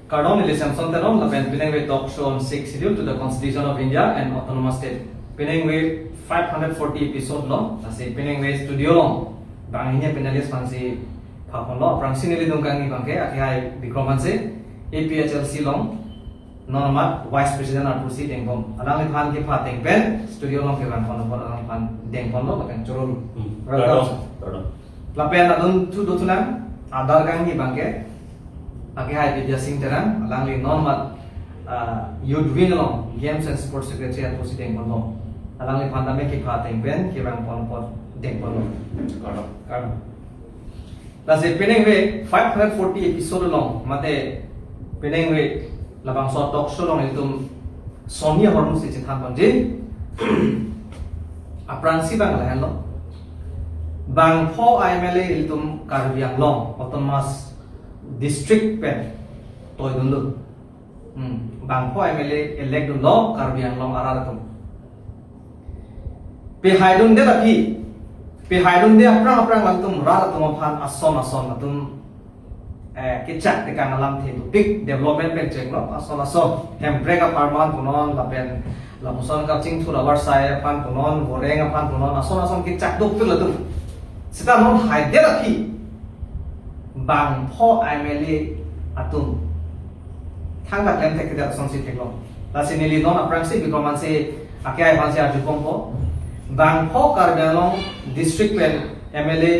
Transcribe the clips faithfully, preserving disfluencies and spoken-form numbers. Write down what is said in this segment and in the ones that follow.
Kardom, neli Samson Teron, lapen penang ave talk show on sixth schedule to the Constitution of India and Autonomous State. Penang ave five hundred forty episode along, lasi penang ave studio along bang hini panelist aphansi phaponlo, aphrangsi nelitum kangni abangke, akehai Bikram Hanse, A P H L C along, non amat Vice President arpu si dengpon. Alangliphan kepha ateng pen studio along kevangpon apot alangliphan dengponlo, lapen chorolo. Hmm. Welcome, Kardom, sir. Kardom. Lapen adunthu dothulang, adar kangni abangke, akehai Bidya Sing Terang, alangli non amat, ah, Youth Wing along Games and Sports Secretary arpu si dengponlo. Alangliphan tame kepha ateng pen kevangpon apot dengponlo. Kardom. Kardom. Lasi penang ave five hundred forty episode along, mate penang ave labangso talk show along itum sonni ahormu si chethanponji. Aphrangsi bang lahenlo. Bangpho M L A itum Karbi Anglong Autonomous District pen toidunlo. Hmm, bangpho M L A elect dunlo Karbi Anglong arat atum. Pehaidunde aphi, pehaidunde aphrang aphrang latum rat atum aphan ason ason latum, eh, kechak tekang alamthe dopik, development pen chenglo ason ason. Hemprek apharman punon, lapen lapuson kachingthur avarsai aphan punon, goreng aphan punon, ason ason kechak dopik latum. Seta non haidet aphi bangpho M L A atum thangta klem thekthedet asonsi theklong. Lasi neli non aphrangsi Bikram Hanse akehai aphansi arjuponpo. Bangpho Karbi Anglong District pen M L A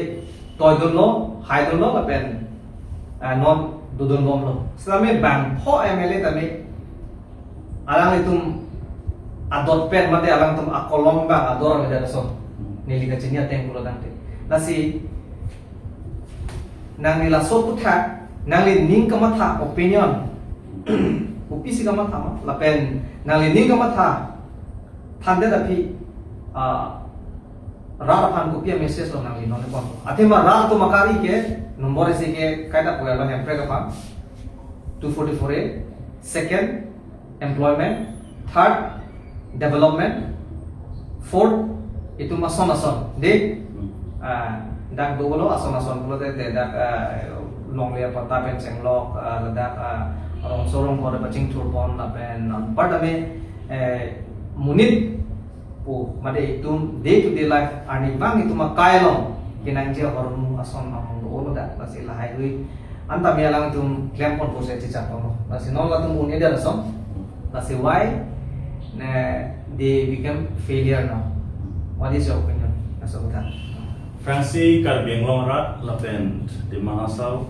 toidunlo, haidunlo, lapen, ah, non dodunbomlo. Seta me bangpho M L A tame alanglitum ador pen mate alangtum akolom bang ador avedet ason neli kachini ateng pulo tangte. Lasi nangli laso aputhak, nangli ning kamatha, opinion, kopisi kamatha ma, lapen nangli ning kamatha thandet aphi, ah, rat aphan kopi a-message lo nangli non pon. Athema rat atum akari ke, number isi ke kaita puya lo Hemprek aphan, two forty-four A, second, employment, third, development, fourth, itum ason ason. Dei, ah, dak dolo ason ason pulote, te dak, ah, longle apatta pen chenglok, ah, ladak, ah, rongso rongpor pachingthurpon lapen, ah, anparta me, eh, monit pu, mate itum day to day life arni bang itum akai along kenangji ahormu ason among dolo dak, lasi lahai hui anta me alangtum klemponpo si chechakponlo. Lasi non latum un-edet ason. Lasi why, ne, they become failure now? What is your opinion? Laso aputhak. Aphrangsi Karbi Anglong arat lapen Dima Hasao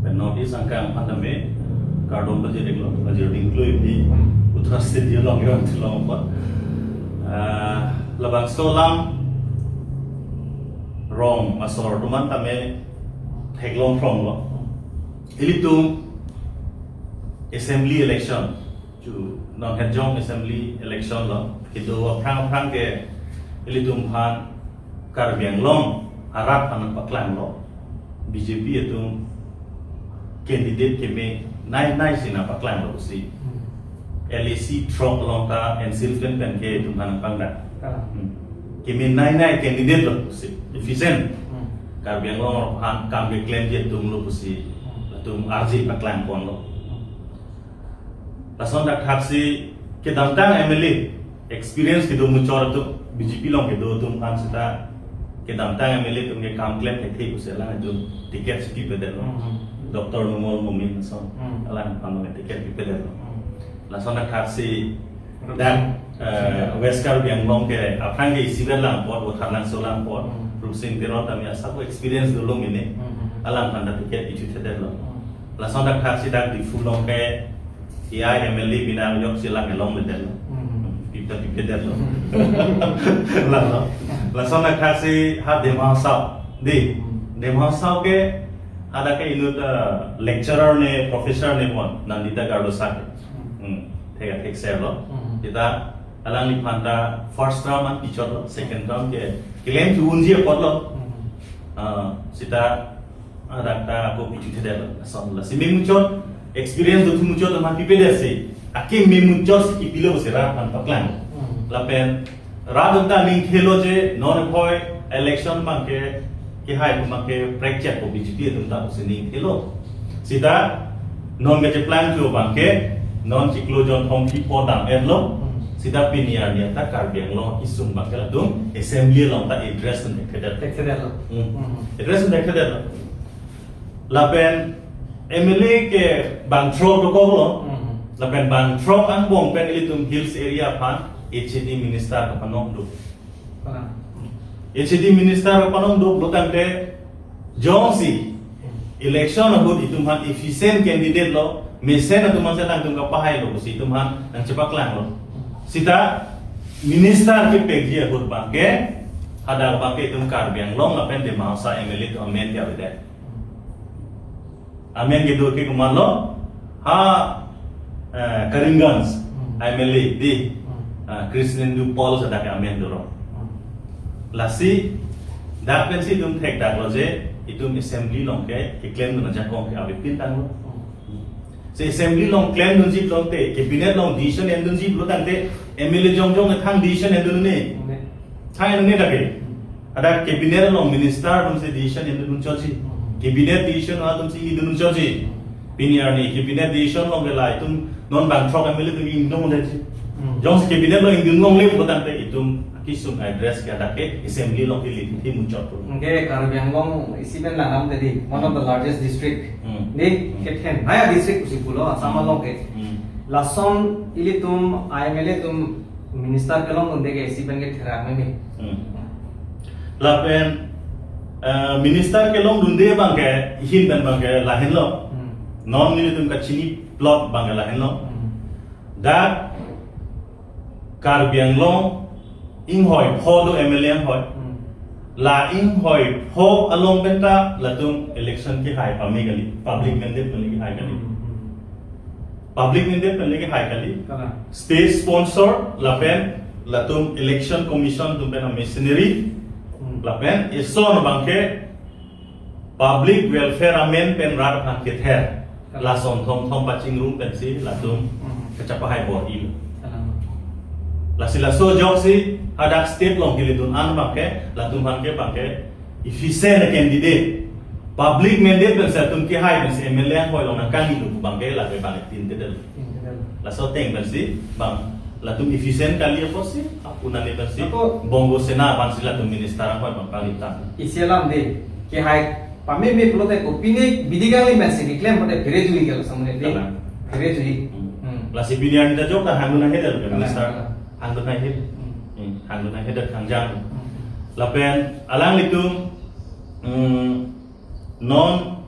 pen North East angkang aphan tame kardom pajir-iklo, pajir dingklui di Uttar State along yo thilong apot. Ah, labangso alam rong asor atum an tame theklong phronglo. Ilitum assembly election, chu non hejong assembly election lo, kedo aphrang aphrang ke ilitum aphan Karbi Anglong arat aphan paklanglo, B J P atum candidate keme nai nai si nangpaklanglo pusi. Hmm. L A C throk along ta N C L pen pen ke itum aphan pangdak. Kalang. Hmm. Keme nai nai candidate lo pusi, efficient. Hmm. Karbi Anglong aphan kam keklemji atum lo pusi, hmm, atum arje paklangponlo. Hmm. Lason dak thaksi kedamtang M L A, experience kedo muchot atum, B J P along kedo atum aphan seta kedamtang M L A atum ke kam klem thekthe pusi alangtum ticket si pipedetlo. Hmm. Doctor Numal Momin ason, hmm, alangphan along ticket pipedetlo. Hmm. Lason dak thaksi dak, eh, West Karbi Anglong ke aphrang ke isivet lang apot, Rupsing Teron, Rupsing Teron tame asap experience dolo mene. Hmm. Alangphan ta ticket ichu thedetlo. Hmm. Lason dak thaksi dak Diphu along ke A I M L A bina yok si lang along bedetlo. Hmm. Pipta pipedetlo. Hmm. Lang lo. Lason dak thaksi ha Dima Hasao. Dei. Hmm. Dima Hasao ke hadak ke inut, eh, lecturer ne, professor ne pon, Nandita Garlosa ke. Hmm. Hmm. Thek thekser lo. Hmm. Seta alangliphan ta first term an pichotlo, second term ke klem thu unji apotlo. Hmm. Ah, seta hadak ta ako pichu thedetlo. Ason lasi me muchot, experience dothu muchot amat pipedetsi, akeme muchot si kipilo pusi rat aphan paklang. Hmm. Lapen rat atum ta ning thelo je non hoi election abangke, kehai abangke prekchak ko B J P atum ta pusi ning thelo. Seta Non kacheplang chu abangke, non chiklo jonthom phli apor dam-etlo, Hmm. sita pini arni ta Karbi Anglong akesung abangke latum assembly along ta address dun thekthedet. Thekthedetlo. Hmm. Hmm. Address dun thekthedetlo. Lapen M L A ke bang throk dokoklo. Hmm. Lapen bang throk angbong pen ilitum hills area aphan H A D minister kapanong do. Kalang. H A D minister kapanong do pulo tangte jongsi Hmm. election ahut itum aphan efficient candidate lo, mesen atum aphan si nangtum kapahailo pusi itum aphan nangchepaklanglo. Sita minister kepekji ahut abangke, hadak abangke itum Karbi Anglong lapen Dima Hasao M L A atum amen ke avedet. Amen kedo ke komatlo, ha, eh, Karimganj Hmm. M L A di, Hmm. ah, Krishnendu Paul seta ke amen dolo. Hmm. Lasi, dak pensi itum thekdaklo je, itum assembly along ke, keklem dun ajakong ke avepin tanglo. Hmm. Si assembly along klem dunji pulote, cabinet along decision endunji pulo tangte, M L A jongjong thang decision endun ne. Hmm. Thang endun ne dak ke. Hmm. Hadak cabinet along minister atumsi decision endun chotji. Hmm. Cabinet decision atumsi idun chotji. Hmm. Pini arni cabinet decision along ke la itum non bang throk M L A atum ingdun detji. Hmm. Jongsi cabinet along ingdun longle pulo tangte itum akesung address ke hadak ke assembly along ke liti muchot. Anke Karbi Anglong isi pen langdam tadi, one of the largest district. Hmm. Di Hmm. kethen, naya district pusi pulo, Assam Hmm. along ke. Hmm. Lason ilitum, I M L A atum minister kelong dunde ke isi pen ke therak meme. Hmm. Lapen, eh, minister kelong dunde abangke, ihin pen abangke lahenlo. Hmm. Non nelitum kachini plot abangke lahenlo. Hmm. Dak Karbi Anglong inghoi pho do M L A inghoi. Hmm. La inghoi pho along penta latum election kehai pame kali, public mandate pen kehai kali. Hmm, hmm. Public mandate pen kehai kali. Kalang. State sponsor lapen latum election commission atum pen machinery. Hmm. Lapen ison abangke public welfare amen pen rat aphan kether. Kalang. Lason thomthom pachingrum pensi latum Hmm. kachepahai bor-ilo. Kalang. Lasi laso ajoksi hadak state along kele dun-an abangke, latum aphan ke abangke efficient candidate, public mandate pensi latum kehai pensi M L A inghoi along nangkangilo abangke lake bang tin tedel. Tin tedel. Laso ateng pensi bang latum efficient kali apotsi, apunani pensi Ako Bongo Sena aphansi latum minister inghoi abang pangli tang. Isi alam de, kehai pameme pulote kopine bidi kali pensi keklem pulote phere jui kali samune de. Kalang. Phere jui. Hmm. Hmm. Lasi pini arni ta jok ta hangdun nanghedet Kalang, minister. Kalang. Hangdun nanghedet. Hmm. Hmm. Hangdun nanghedet kangjang. Hmm. Lapen alanglitum, hmm, non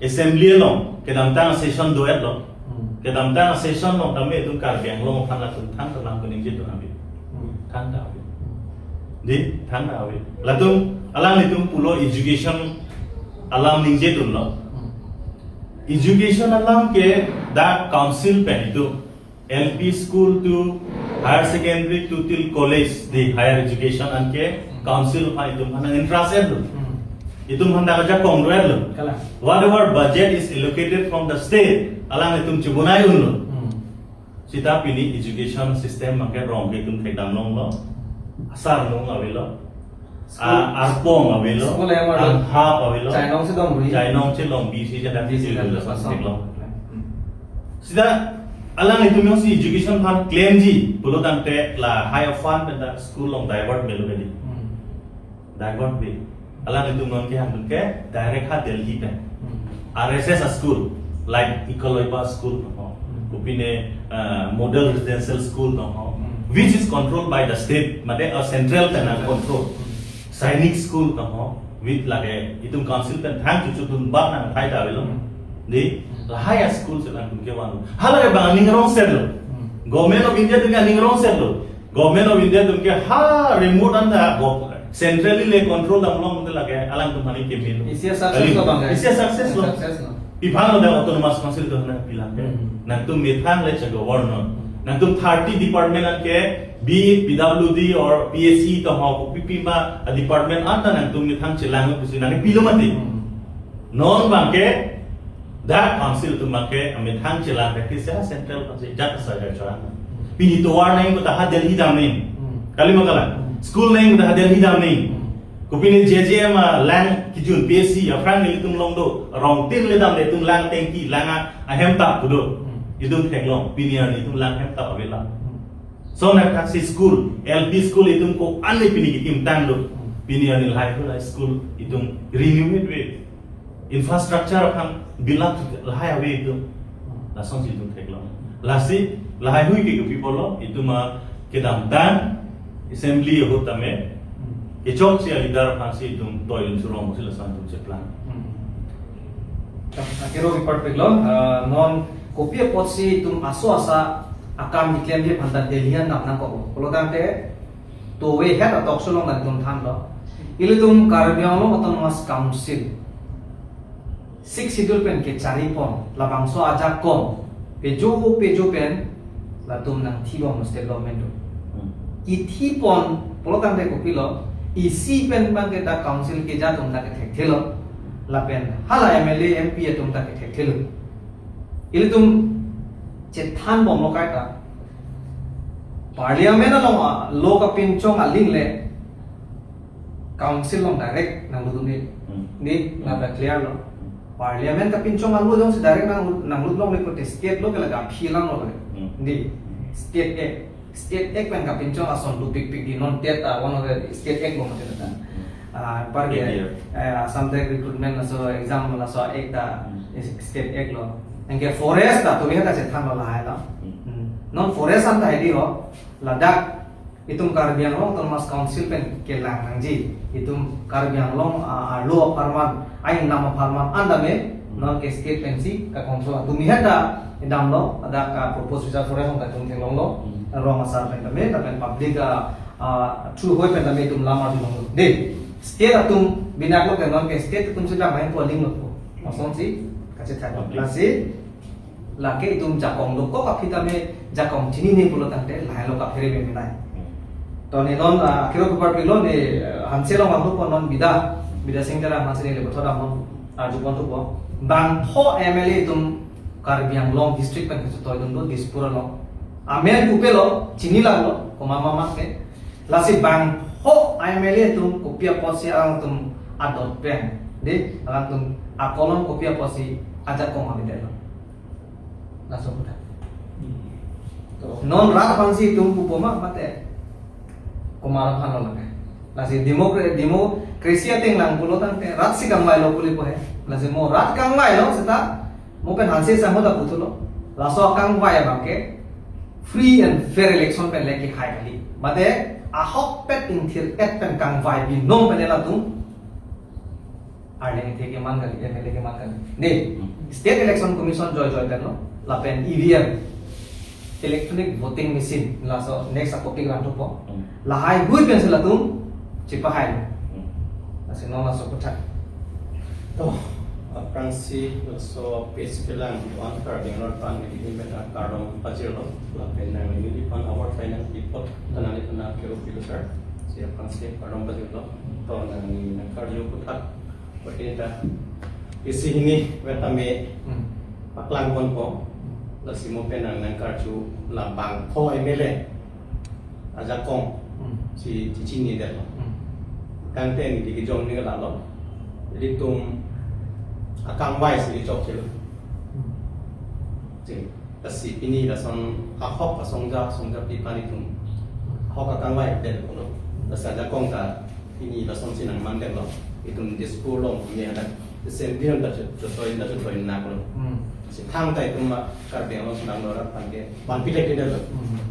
assembly along kedamtang session do-etlo. Hmm. Kedamtang session along tame itum Karbi Anglong aphan latum thangta alam kaningje dun ave. Hmm. Thangta ave. Hmm. Di, thangta ave. Latum, alanglitum pulo education alam ningje dunlo. Hmm. Education alam ke dak council pen itum L P school to higher secondary to till college, the higher education anke council aphan itum aphan entrust-etlo. Hmm. Itum aphan dak ajakong do-etlo. Kalang. Whatever budget is allocated from the state, alanglitum chibonai unlo. Hmm. Sita pini education system abangke rong ke itum thekdam longlo. Asarlung avelo. School. A, arpong avelo, school yang ada. Anghap avelo. Chainong si dong ri. Chainong si long B C jada Bisi si jada dulu pasang. Pasang long. Hmm. Sita alanglitum jongsi education aphan klemji pulo tangte lahai aphan penta school along divert melo kali. Hmm. Divert ave. Alanglitum non kehangdun ke direct ha Delhi pen. Hmm. R S S a-school, like Ekta School to ho. Hmm. Kopine, uh, model residential school to ho. Hmm. Which is controlled by the state, mate, uh, central pen control. Hmm. Sainik School to ho, with lake itum council pen thang chuchu dun bak nangthai ta avelo. Hmm. Di, Hmm. lahai a-school si alanglitum kevan. Halake bang aning rongsetlo. Hmm. Government of India atum ke aning rongsetlo. Government of India atum ke ha remote anta go centrally le control dam long te lake alangtum aphan kemelo. Isi a-success lo bang, guys. Isi a-success lo. Success lo. Pi aphan lo dak autonomous council atum aphan pilang ke. Hmm. Nangtum methang le che governor. Hmm. Nangtum thirty department anke, be it P W D or P S E to ho, P P ma a department anta nangtum methang chelang pusi nangpilo mati. Hmm. Non abangke, dak council atum abangke amethang chelang ke kisa central council jak sa ja chora. Pini tovar nangji pu ta ha Delhi dam nangji. Hmm. Kali ma kalang. Hmm. School nangji pu ta ha Delhi dam nangji. Hmm. Kopine J J M alang kejun P S C aphrang nelitum long do, rong tin le dam le itum lang tengki, lang a, ahem tap kudo. Hmm. Itum theklong, pini arni itum lang hem tap avela. Hmm. Lason athak si school, L P school itum ko-an le pini kekim tang do. Hmm. Pini arni lahai hula school itum renovate ave. Infrastructure aphan bilak lahai ave itum. Hmm. Lasonsi itum theklong. Lasi lahai hui ke kopi pulo, itum a kedamtang assembly ahut tame, hmm, kechok si a-leader aphansi itum toilin surong si lason itum cheplang. Hmm. Akero kiparpiklo, ah, non kopi apotsi itum aso asa akam keklem aphan ta Delhi an dam nangkok. Pulo tangte, to we het a-talk show along ta itum thanlo. Ilitum Karbi Anglong Autonomous Council Sixth Schedule pen kechari pon, labangso ajakong pejo pejo pen latum nangthibom state government do. Hmm. Ithipon pulo tangte kopilo, isi pen bang ke ta council keja atum ta kethekthelo, lapen hala M L A, M P atum ta kethekthelo. Ilitum chethanbomlo kaita, Parliament along a, law kapinchong aling le Council along direct nanglut un-e. Hmm. Di, hmm, lata clear lo. Hmm. Parliament kapinchong alo jongsi direct nang, nanglut longle pulote state law ke laga aphi lang lo. Hmm. Di, State Act. State Act pen kapinchong ason dopikpik di, non tet a one of the State Act lo mati nata. Hmm. Ah, par ke, A D R. Eh, Assam Tech Recruitment laso exam laso Act ta, hmm, State Act lo. Anke forest ta, tumi hata chethanlo lahai lo. Hmm. Hmm. Non forest an ta hedi ho, ladak itum Karbi Anglong Autonomous Council pen kelang nangji. Itum Karbi Anglong, ah, arlo apharman, ainam apharman an tame, hmm, non ke state pensi ka-control. Tumi heta damlo, ladak, ah, proposed reserve forest along ta itum theklonglo, hmm, rong asar pen tame, lapen public, ah, ah, through hoi pen tame itum lam arjulonglo. De, state atum binaklo ke non ke state atum si dam hai po alinglo po. Lasonsi kachethan. Public. Lasi, lake itum jakong dokok aphi tame jakong chinine pulo tangte lahai lo kaphere me menai. Hmm. To ne non, ah, akero kiparpiklo ne, ah, Hanse along abang po non bida, Bidya Sing Teron Hanse ne le bothot amon arjupon thupo. Bangpho M L A itum Karbi Anglong district pen kechotoi dun do Dispur along. Amen kopilo, chini lalo, komat ma ma ke. Lasi bangpho M L A atum kopi apotsi alangtum adot pen, de, alangtum akolon kopi apotsi ajakong avedetlo. Laso kotha. To. Non rat aphansi itum pupo ma mate komat aphan lo lake. Lasi democra-, democracy ateng lang pulo tangte rat si kangvailo pu le po he. Lasi mo rat kangvailo seta mo pen Hanse sangho ta puthulo. Laso kangvai abang ke free and fair election pen le kehai kali. Mate ahokpet ingthir-et pen kangvai binong pen latum arleng athe keman kali, M L A keman kali. Ne, hmm, State Election Commission joi joi pen lo, lapen E V M, electronic voting machine, laso next a-topic lang thupo. Hmm. Lahai hui pensi latum chepahai lo. Hmm. Lasi non laso kotha. To, aphrangsi laso page kelang, wan Karbi Anglong aphan neli pen kardom pajirlo, lapen nangliphan our final report, hmm, nangliphan akero pilo sir, si aphrangsi kardom pajirlo, to nangli nangkarju aphuthak, pati ta isi hini vet tame, hmm, paklang ponpo, lasi mo pen nang nangkarju la bangpho M L A ajakong, hmm, si chichinidetlo. Hmm. Tangte neli kejong ni lalo. Ilitum akangvai si chokchelo. Hmm. Lasi pini lason ahok asongja, asongjapi aphan itum ahok akangvai det pulo. Lasi ajakong ta pini lasonsi nangmandetlo. Itum Dispur along, ne hadak assembly along ta chot-, chotoi, ta chotoi nanglo. Hmm. Lasi thangta itum ma Karbi Anglong Sonam Longri arat aphan ke vanpi thekthedetlo. Hmm.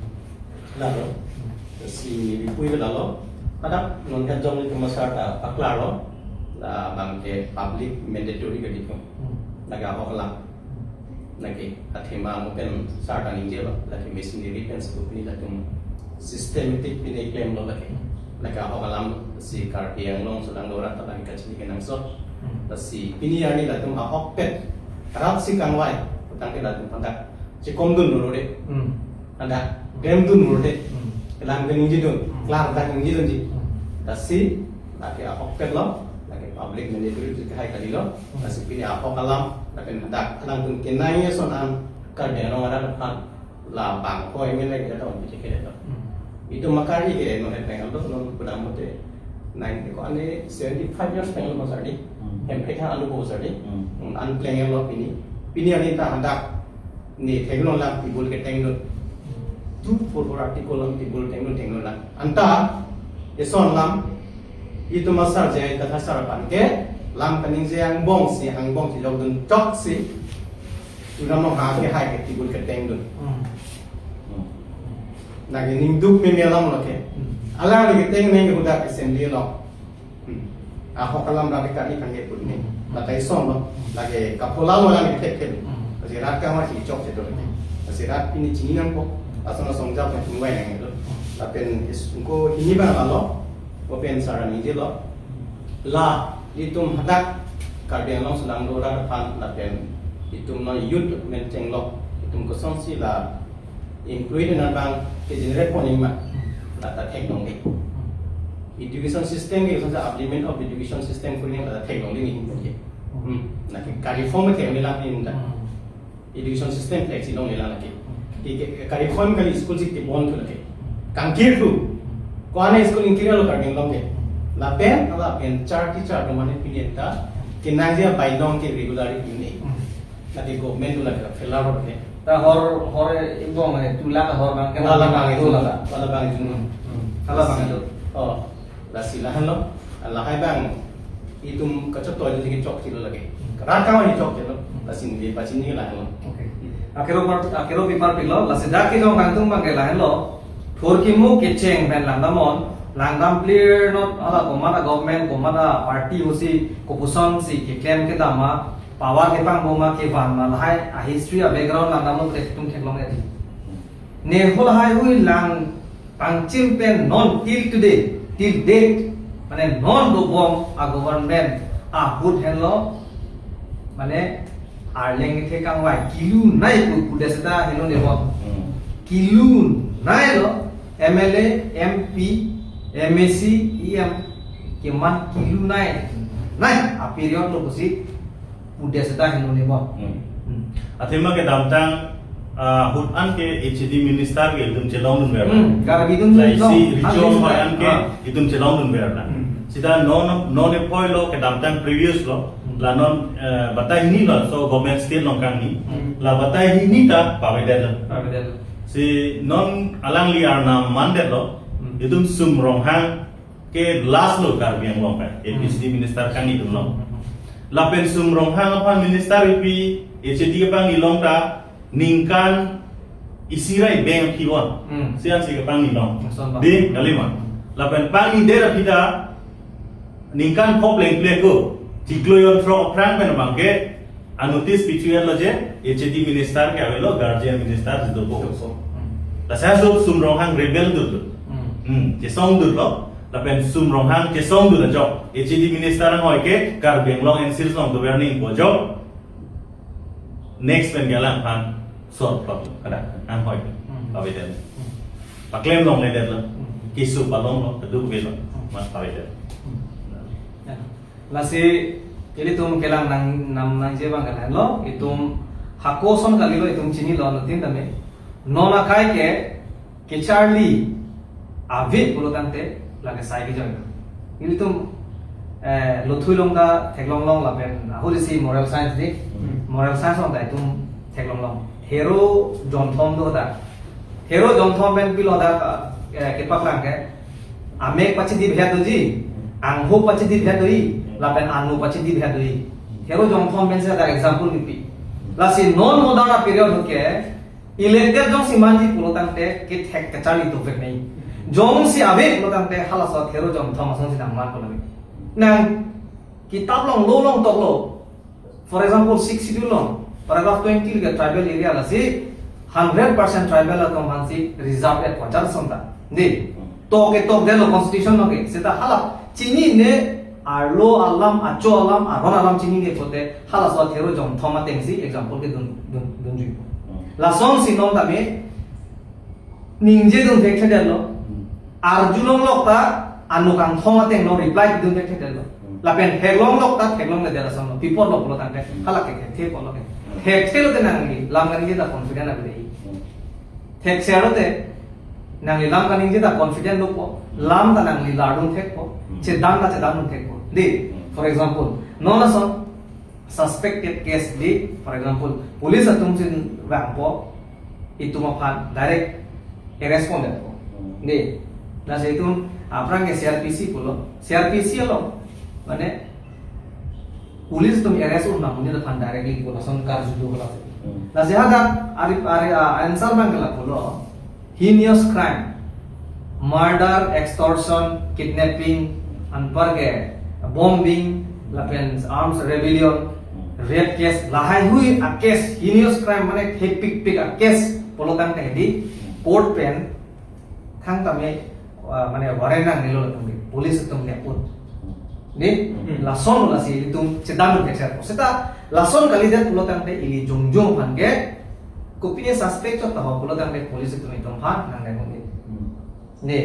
Lalo. Hmm. Lasi neli pui ke lalo. Hadak non kejong ni kemasa ta paklarlo. Labang ke public mandatory ke dipo. Hmm. Lake ahok alam. Hmm. Lake athema mo pen sar ta ningjelo. Lake machinery pen sebup ni latum systematic pine klemlo lake. Hmm. Lake ahok alam si Karbi Anglong Sonam Longri arat ta lake kachini kenangsot. Hmm. Lasi pini arni latum ahokpet rat si kangvai, tangte latum hadak chekomdun lo de. Hmm. Hadak klemdun lo de. Hmm. Kelang keningjedun, hmm, klardak ningjedunji. Hmm. Lasi lake ahokpetlo, lake public mandatory si kehai kalilo. Hmm. Lasi pini ahok alam, lapen hadak alangtum kenai ason an Karbi Anglong arat aphan la bangpho M L A ke ta on piti ke to. Hmm. Itum makari ke non het pengal to, non pudam mote. Nine ko ane seventy five years peng lo sar di. Hmm. Hem pek han alu ko sar di. Hmm. An pleng lo pini. Pini ani ta hadak ne theklong lang table keteng dun. Tu four four article lang table teng dun teng dun lang. Anta eson lam itum asar je ta thasar aphan ke lam kaningje angbong si angbong si jok dun chok si. Unam ha ke hai ke table keteng dun. Hmm. Nagi ning duk meme alam lo ke. Hmm. Alang lagi teng neng ke hudak assembly lo. Hmm. Ahok alam lagi kari kan ke pun ni. Lagi ison lo. Lagi kapola lo lagi tek tek. Hmm. Lasi rat kama si chok si dolo ke. Lasi rat pini chini nangpo. Lason asong jap kan chingwai nang lo. Lapen is ko hini ba lo. Open sara ni je lo. La itum hadak Karbi Anglong selang do rat aphan lapen itum non youth development chenglok itum kosonsi la include na bang ke generate pon ma la ta theklong de. Education system ke kosonsi upliftment of education system ko ni la ta theklong de ni hin ke. Hmm. Na ke ka reform theklong lang ni ta. Education system theksi longle lang ke. Ke ke ka reform kali school si ke bon thu lake. Kangkir thu. Ko ane school ingkir lo Karbi Anglong ke. Lapen lapen char teacher do mane pini ta. Ke nangji bai long ke regular ni. Lake government tu lake failure ke. Ta hor hor ibong eh tulak hor bang ke Wala bang tu itu la. Wala bang itu. Hala bang itu. Oh, lasi lahan lo. Lahai bang itum kacok toy lagi chok chilo lagi. Rat kama ni chok chilo. Lasi ni pachini lahan lo. Okay. Akero par akero bipar pilo lasi dak ke jong kangtung bang ke lahan lo. Thur kimu kecheng pen langdamnon langdam clear not hala komat a government komat a party hosi kopuson si keklem kedam a power kepang boma kevan ma lahai a history a background langdamnon ke tum theklong ya di. Ne hol hai hui lang pangchim pen non till today, till date, mane non dobom a government ahut henlo, mane arleng kethe kangvai kelunei pu pu dei seta henlo ne bom. Hmm. Kelunei lo, M L A, M P, M A C, E M, keman kelunei. Nai, a period lo pusi pu dei seta henlo ne bom. Hmm. Hmm. Athema kedamtang ah, ahut an ke H A D minister ke itum chelong dunver. Hmm, Karbi dun Lai dun si dun. Rijong Dun hoi dun. an ke Ah. itum chelong dunver na. Hmm. Sita non non e poi lo kedamtang previous lo. Hmm. La non eh, batai hini lo so government state long kangni. Hmm. La batai hini ta pavedet lo. Pavedet lo. Si non alangli arnam mandet lo. Hmm. Itum Sum Ronghang ke last lo Karbi Anglong pen. A P C D Hmm. minister kangni itum long. Hmm. Lapen Sum Ronghang aphan minister ipi H A D kepangni long ta ningkan isi ra ibeng aphi bon. Hmm. Si ansi kepangni long. Lason ba. Di kalima. Lapen pangnidet aphi ta ningkan pho plengple ko chiklo jon throk aphrang pen abang ke a notice pichu lo je H A D minister ke avelo guardian minister si dopo. Dopo. Hmm. Lasi so Sum Ronghang rebel dun dun. Hmm. Hmm, chesong dun lo. Lapen Sum Ronghang chesong dun ajok. H A D minister anghoi ke Karbi Anglong N C along dover ning po ajok. Next pen ke alangphan sor pa kada anghoi. Hmm. Pavedet. Hmm. Paklem longledet lo. Hmm. Keso palong lo, keduk ve lo. Hmm. Mas pavedet. Hmm. Ya. Lasi ilitum kelang nang nam nangji abang ke lahenlo, itum hako ason kalilo itum chinilo anuttin tame. Non akai ke kecharli ave pulo tangte lake sai kejoi. Ilitum eh, lothui long ta theklong long lapen ahut isi moral science di. Hmm. Moral science long ta itum theklong long. Thero jonthom do ta. Thero jonthom pen pilo ta eh, kepaklang ke. Amek pachidip het doji, angho pachidip het doji, lapen anu pachidip het doji. Thero jonthom pen si ta example kipi. Lasi non modern a period ahut ke, elected jongsi manji pulo tangte, kethek kacharli dovek nai. Jongsi ave pulo tangte, halaso thero jonthom asonsi nangman pulo nai. Nang kitap long lo long tok lo. For example, six schedule long, paragraph twenty ke tribal area lasi hundred percent tribal atum aphansi reserve et kwajar sonta. Di, to ke to delo constitution lo ke, seta hala chinine arlo alam, acho alam, aron alam chinine pote, halaso thero jonthom atengsi example ke dun, dun, dunjui. Lasonsi non tame, ningje dun thekthedetlo. Hmm. Arjulonglok ta anu kangthom ateng lo reply dun thekthedetlo. Hmm. Lapen theklonglok ta theklongledet ason lo. Pi apot lo pulo tangte, hmm, hala ke thekthe apot lo ke. Hmm. Thekthe lote nangli lam kaningje ta confident ave dei. Hmm. Thekser lote nangli lam kaningje ta confident dopo. Hmm. Lam ta nangli lardun thekpo. Hmm. Chedan ta chedan un thekpo. Dei, for example, non ason suspected case dei, for example, police atum chin vangpo, itum aphan direct arrest pon detpo. Dei, lasi itum aphrang ke C R P C pulo, C R P C along, mane, police atum arrest un nang monit aphan directly pulo, ason karju do pulo. Lasi hadak ari, ari, ah, answer abang ke lapulo, heinous crime, murder, extortion, kidnapping, anparke bombing, lapen arms rebellion, rape case, lahaihui a case, heinous crime mane thepikpik a case pulo tangte dei, court pen thangtame, ah, mane warrant nangnelo latum ke, police atum ne put. Dei, lason lasi itum chedan un thekser. Seta lason kalidet pulo tangte ili jongjong aphan ke, kopine suspect chot taho pulo tangte police atum itum aphan nangnelo dei. Dei,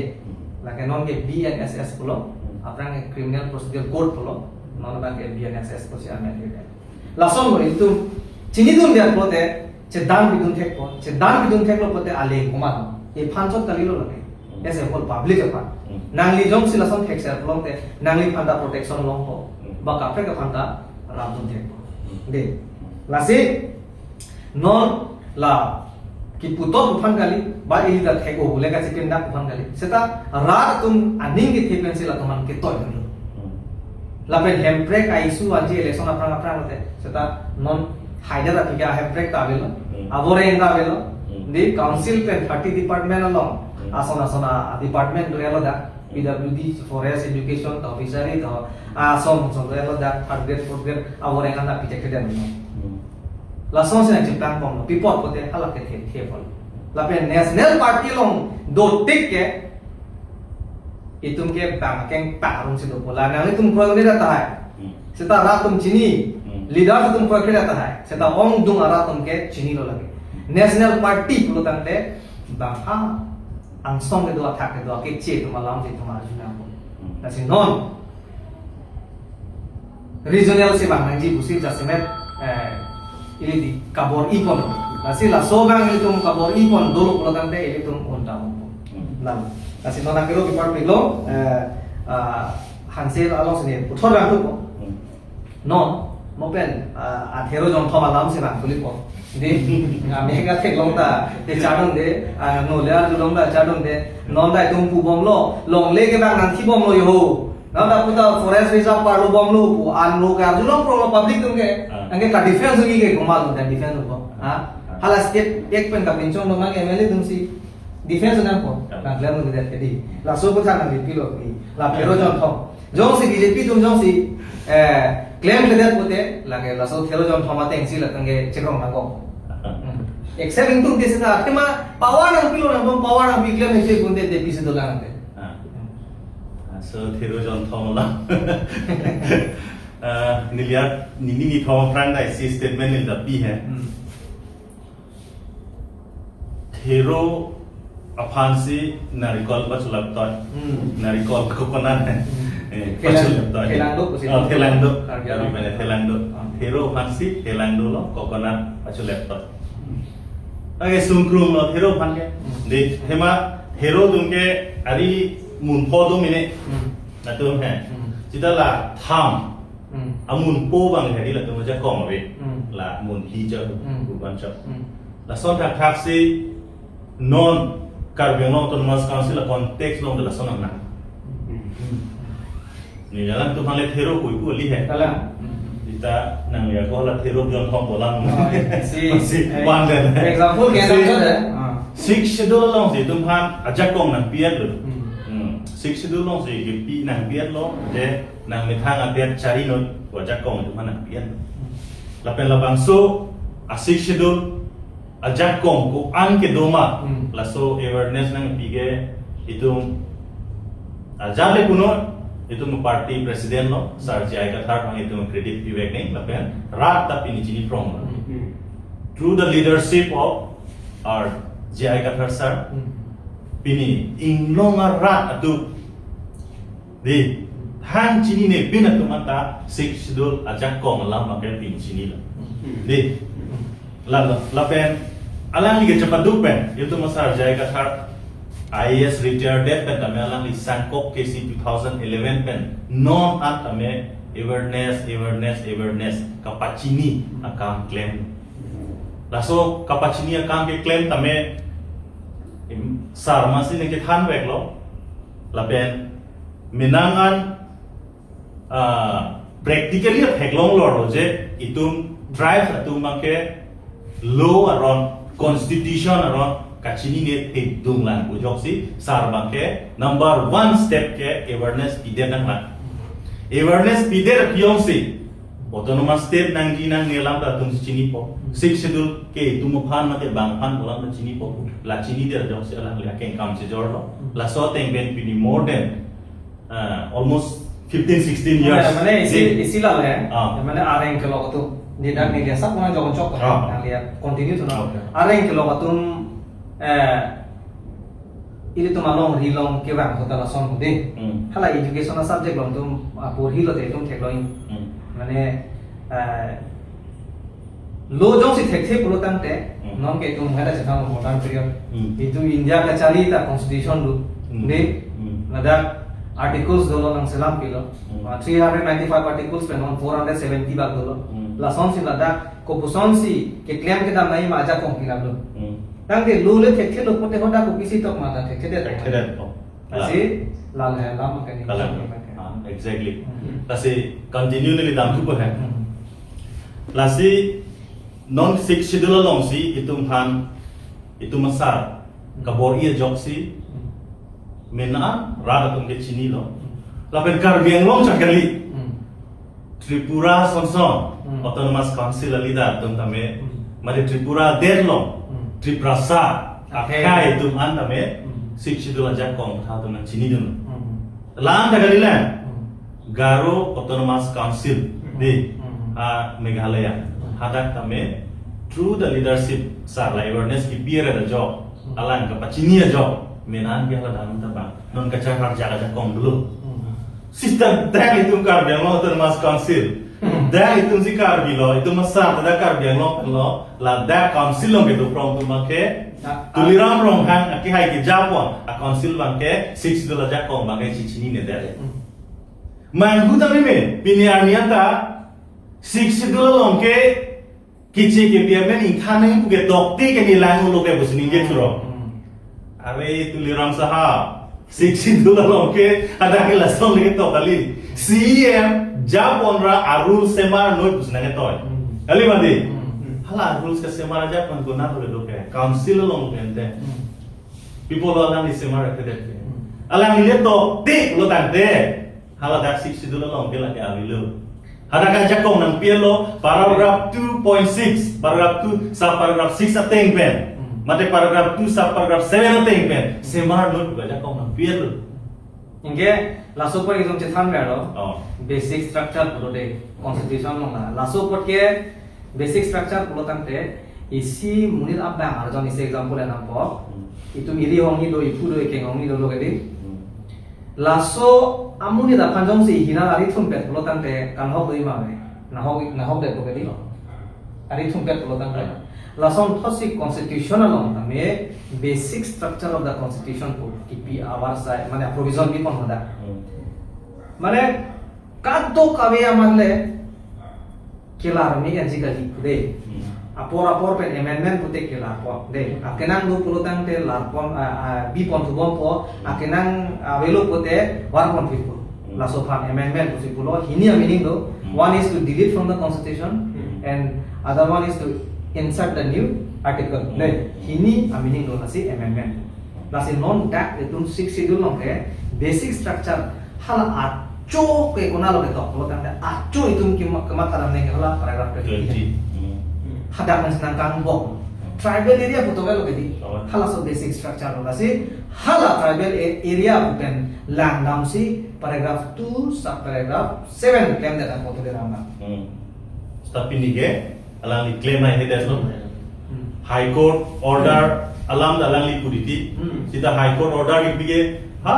lake non ke B N S S pulo, aphrang ke Criminal Procedure Code pulo, non abang ke B N S S pusi amen ke. Lasonlo itum chinidun dia pulote, chedan pidun thekpo, chedan pidun theklo pulote ale komat, iphan chot kalilo lake. As a whole public aphan. Nangli jongsi lason thekser pulote, nangliphan ta protection longpo. Ba kaprek aphan ta rapdun thekpo. Dei. Lasi non la kipu tot aphan kali, ba ili ta thek-o le kachipindak aphan kali. Seta rat atum aning kethe pensi latum an ketoi dun. Lapen hemprek a issue anji election aphrang aphrang lote. Seta non haidet aphi ke hemprek ta avelo. Avoreng ta avelo. Dei council pen thirty department along. Ason ason a department do elo dak. P W D, forest, education, to fishery, to ason ason do elo dak, third grade, fourth grade, avoreng an ta pi thekthedet dun. Lasonsi nangchiplang bomlo, pi apot pulote hala kethe thepon. Lapen National Party along dotik ke, itum ke bang keng ta arong si dopo. La nanglitum kroikre tahai. Seta rat atum chini, leader atum kroikre tahai. Seta ongdung arat atum ke chinilo lake. National Party pulo tangte bang ha angsong kedo, athak kedo, keche atum alam si itum arju nangpo. Lasi non regional si bang nangji pusi jasemet, eh, ili dei kabor-ipon. Lasi laso abang ilitum kabor-ipon dolo pulo tangte ilitum un ta unpo. Lalu, lasi non akero kepar pilo, eh, ah, Hanse alongsi ne puthot rang thupo. Non, mo pen, ah, athero jonthom alam si bang kulipo. Dei, ah, mega theklong ta, te chadun de, ah, no le arjulong ta chadun de, non ta itum pu bomlo, longle ke bang nangthi bomlo yo. Non ta puta forest reserve parlo bomlo pu, an lo ke arjulong pronglo public atum ke, anke ka defense unji ke komat atum ta defense unpo. Ha? Hala state ek pen kapinchong lo mang M L A atum si defense nangpo, nangklem un det ke dei. Laso puthot nangpilo, la athero jonthom. Jongsi B J P atum jongsi, eh, klemkledet pulote, lake laso athero jonthom ateng si latum ke chekrong nangkok. Except ingtung tisi ta, athema power nangpilo nangpo, power nangpi klem isi punte de pisi dolang te. Ah. Ah, so athero jonthom la. Ah, neliat nini nithom aphrang ta isi statement neli ta pi he. Thero aphansi narikol pachulap tot. Narikol coconut hai. Eh, thelang, pachulap tot. Thelang do pusi. Oh, thelang do. Karbi Karbi Anglong. Pen thelang do. Thero aphansi thelang dolo, coconut pachulap tot. Anke sungkrung lo thero aphan ke. Dei, athema thero atum ke ari munpo do mine. Latum he. Seta la tham. Amunpo abang hedi latum ajakong ave. La munpi ja, buban ja. Lason thakthak si non Karbi Anglong Autonomous Council a context along lason nang. Ni jalan tu hale thero koi koi li he. Kalang. Seta nangli ako la thero jonthom bolang. Oh, iya. Si, si, eh, one then. Example ke si, nang jod, eh? Ah. Sixth Schedule alongsi itum aphan ajakong nangpi-etlo. Sixth Schedule alongsi kipi nangpi-etlo. Je nangmethang adet chari non, ajakong itum aphan nangpi-etlo. Lapen labangso a Sixth Schedule ajakong ko-an kedo ma, laso awareness nangpi ke itum ajat le punon, itum party president lo, Sir J I Kathar aphan itum credit pivek nang, lapen rat ta pini chini prong lo. Through the leadership of our J I Kathar sir, pini inglong arat atum dei, thang chinine pin atum anta Sixth Schedule ajakong alam abang pin chinilo. Dei, la, la, lapen alangli ke chepaduk pen, itum Sir J I Kathar I A S retired det pen tame alangli sangkok ke si two thousand eleven pen non an tame awareness, awareness, awareness kapachini akam klem. Laso kapachini akam keklem tame, em, sar masi nangkethan veklo. Lapen menang an, ah, practically theklong lorlo je itum tribes atum abangke law aron, constitution aron kachinine thekdun lang pu ajoksi sar abangke number one step ke awareness pidet nanglang. Awareness pidet aphi jongsi autonomous state nangji nangne alam ta atum si chinipo. Sixth Schedule ke itum aphan mate bang aphan pu alam ta chinipo. La chinidet ajoksi alangli akengkam chejorlo. Laso ateng pen pini more than, uh, almost fifteen, sixteen years. Mane, mane isi, Di- isi lal he. Ah. Mane areng kelok atum. Di dak neli asap puna jokon chok. Ah. Neli continue tu na. Okay. Areng kelok atum, eh, ilitum alongri along kevang ahut ta lason ahut dei. Hmm. Hala education a subject along itum, ah, porhi lote itum theklong. Hmm. Mane, eh, law jongsi thekthe pulo tangte, Hmm. non ke itum hala chethan modern period. Hmm. Itum India kachari ta constitution do. Hmm. Dei, Hmm. ladak articles dolo nangselam pilo. Hmm. Ah, three hundred ninety-five articles pen non four hundred seventy bak dolo. Hmm. Lasonsi ladak kopuson si keklem kedam nangji ma ajakong hilap lo. Hmm. Tangte law le thekthelo pote hadak kopisi tok ma ta thekthedet. Thekthedet, oh. Lasi lal he alam ke ni. Kalang. Ah, exactly. Hmm. Lasi continue neli damthupo he. Hmm. Lasi non Sixth Schedule alongsi itum aphan, itum asar kabor-i ajoksi Hmm. menang rat atum ke chinilo. Hmm. Lapen Karbi Anglong chakali. Hmm. Tripura sonson, Hmm. Autonomous Council alida atum tame, Hmm. mari Tripura det along, Hmm. Tiprasa, Akhei. Akhei atum an tame, Hmm. Sixth Schedule ajakong tha atum nangchinidun. Hmm. Lang ta kali lang. Hmm. Garo Autonomous Council, Hmm. Dei, Hmm. ah, Meghalaya. Hmm. Hadak tame, through the leadership, sar la awareness kipi ra ajok, Hmm. alang kapachini ajok, menang ke hala dam ta bang. Non kachar har jaga ajakong dolo. Hmm. Sista dak itum Karbi Anglong Autonomous Council. Hmm. Dak itum si Karbi lo, itum asar dak Karbi Anglong lo, ladak council along kedo prong atum abangke. Ah, ah. Tuliram Ronghang akehai kejapon, a council abangke, Sixth Schedule ajakong abangke chichinine dei. Hmm. Manghu ta meme, pini arni anta, Sixth Schedule along ke kiche ke biamen ingthan nangji pu ke tokte ke neli lang ulo ke pusi ningje Hmm. thurong. Hmm. Are Tuliram Sahab, Sixth Schedule along ke hadak ke lason le ketok kali. C E M japon ra a rules semar noi pusi nangketoi. Hmm. Kali mati? Hmm. Hala rules kesemar ajapon konat lo ke? Council along ke ente. Hmm. People lo alangli semar ke det ke. Hmm. Alangli le tokte pulo tangte. Hala dak Sixth Schedule along ke lake avelo. Hadak ajakong nangpi-etlo, paragraph two point six, paragraph two, sub paragraph six ateng pen. Hmm. Mate paragraph two, sub paragraph seven ateng pen. Semar noi pu ajakong nangpi-etlo. Anke, laso apot itum chethan verlo. Oh. Basic structure pulo dei, constitution along la. Laso apot ke basic structure pulo tangte, isi monit abang arjon isi example enangpo. Hmm. Itum eri hongni do, iphu do, ikeng hongni dolo ke dei. Hmm. Laso amonit aphan jongsi hina ari thumpet pulo tangte kanhok do ima ve. Nahok, nahokdet lo ke dei. Ari thumpet pulo tangte. Hmm. Lasonthotsi constitution along tame basic structure of the constitution pu kipi avarsai, mane provision bipon hadak. Hmm. Mane kadokave amat le kelar me ajik ajik dei. Hmm. Apor apor pen amendment pute kelarpon dei. Akenang do pulo tangte larpon, ah, ah, bipon thubompo, akenang, ah, avelo pute varpon thubompo. Hmm. Laso aphan amendment pusi pulo, hini a meaning do. Hmm. One is to delete from the constitution, Hmm. and other one is to insert the new article. Hmm. Dei, hini a meaning do lasi amendment. Lasi non dak itum Sixth Schedule along ke basic structure hala acho ke konat lo ketok pulo tangte acho itum kema-, kematha dam nangji ke hala paragraph twenty. Twenty. Hmm. Hadak nangsi nangkangbok. Hmm. Tribal area pu toklo ke dei. Oh. Halaso basic structure lo lasi hala tribal a-, area pu pen langdamsi paragraph two sub paragraph seven klemdet nangpo Tuliram abang. Hmm. Seta pini ke alangli claim hai-hedet lo. Hmm. High Court order alam ta alangli puditi. Hmm. Seta High Court order kipi ke, ha,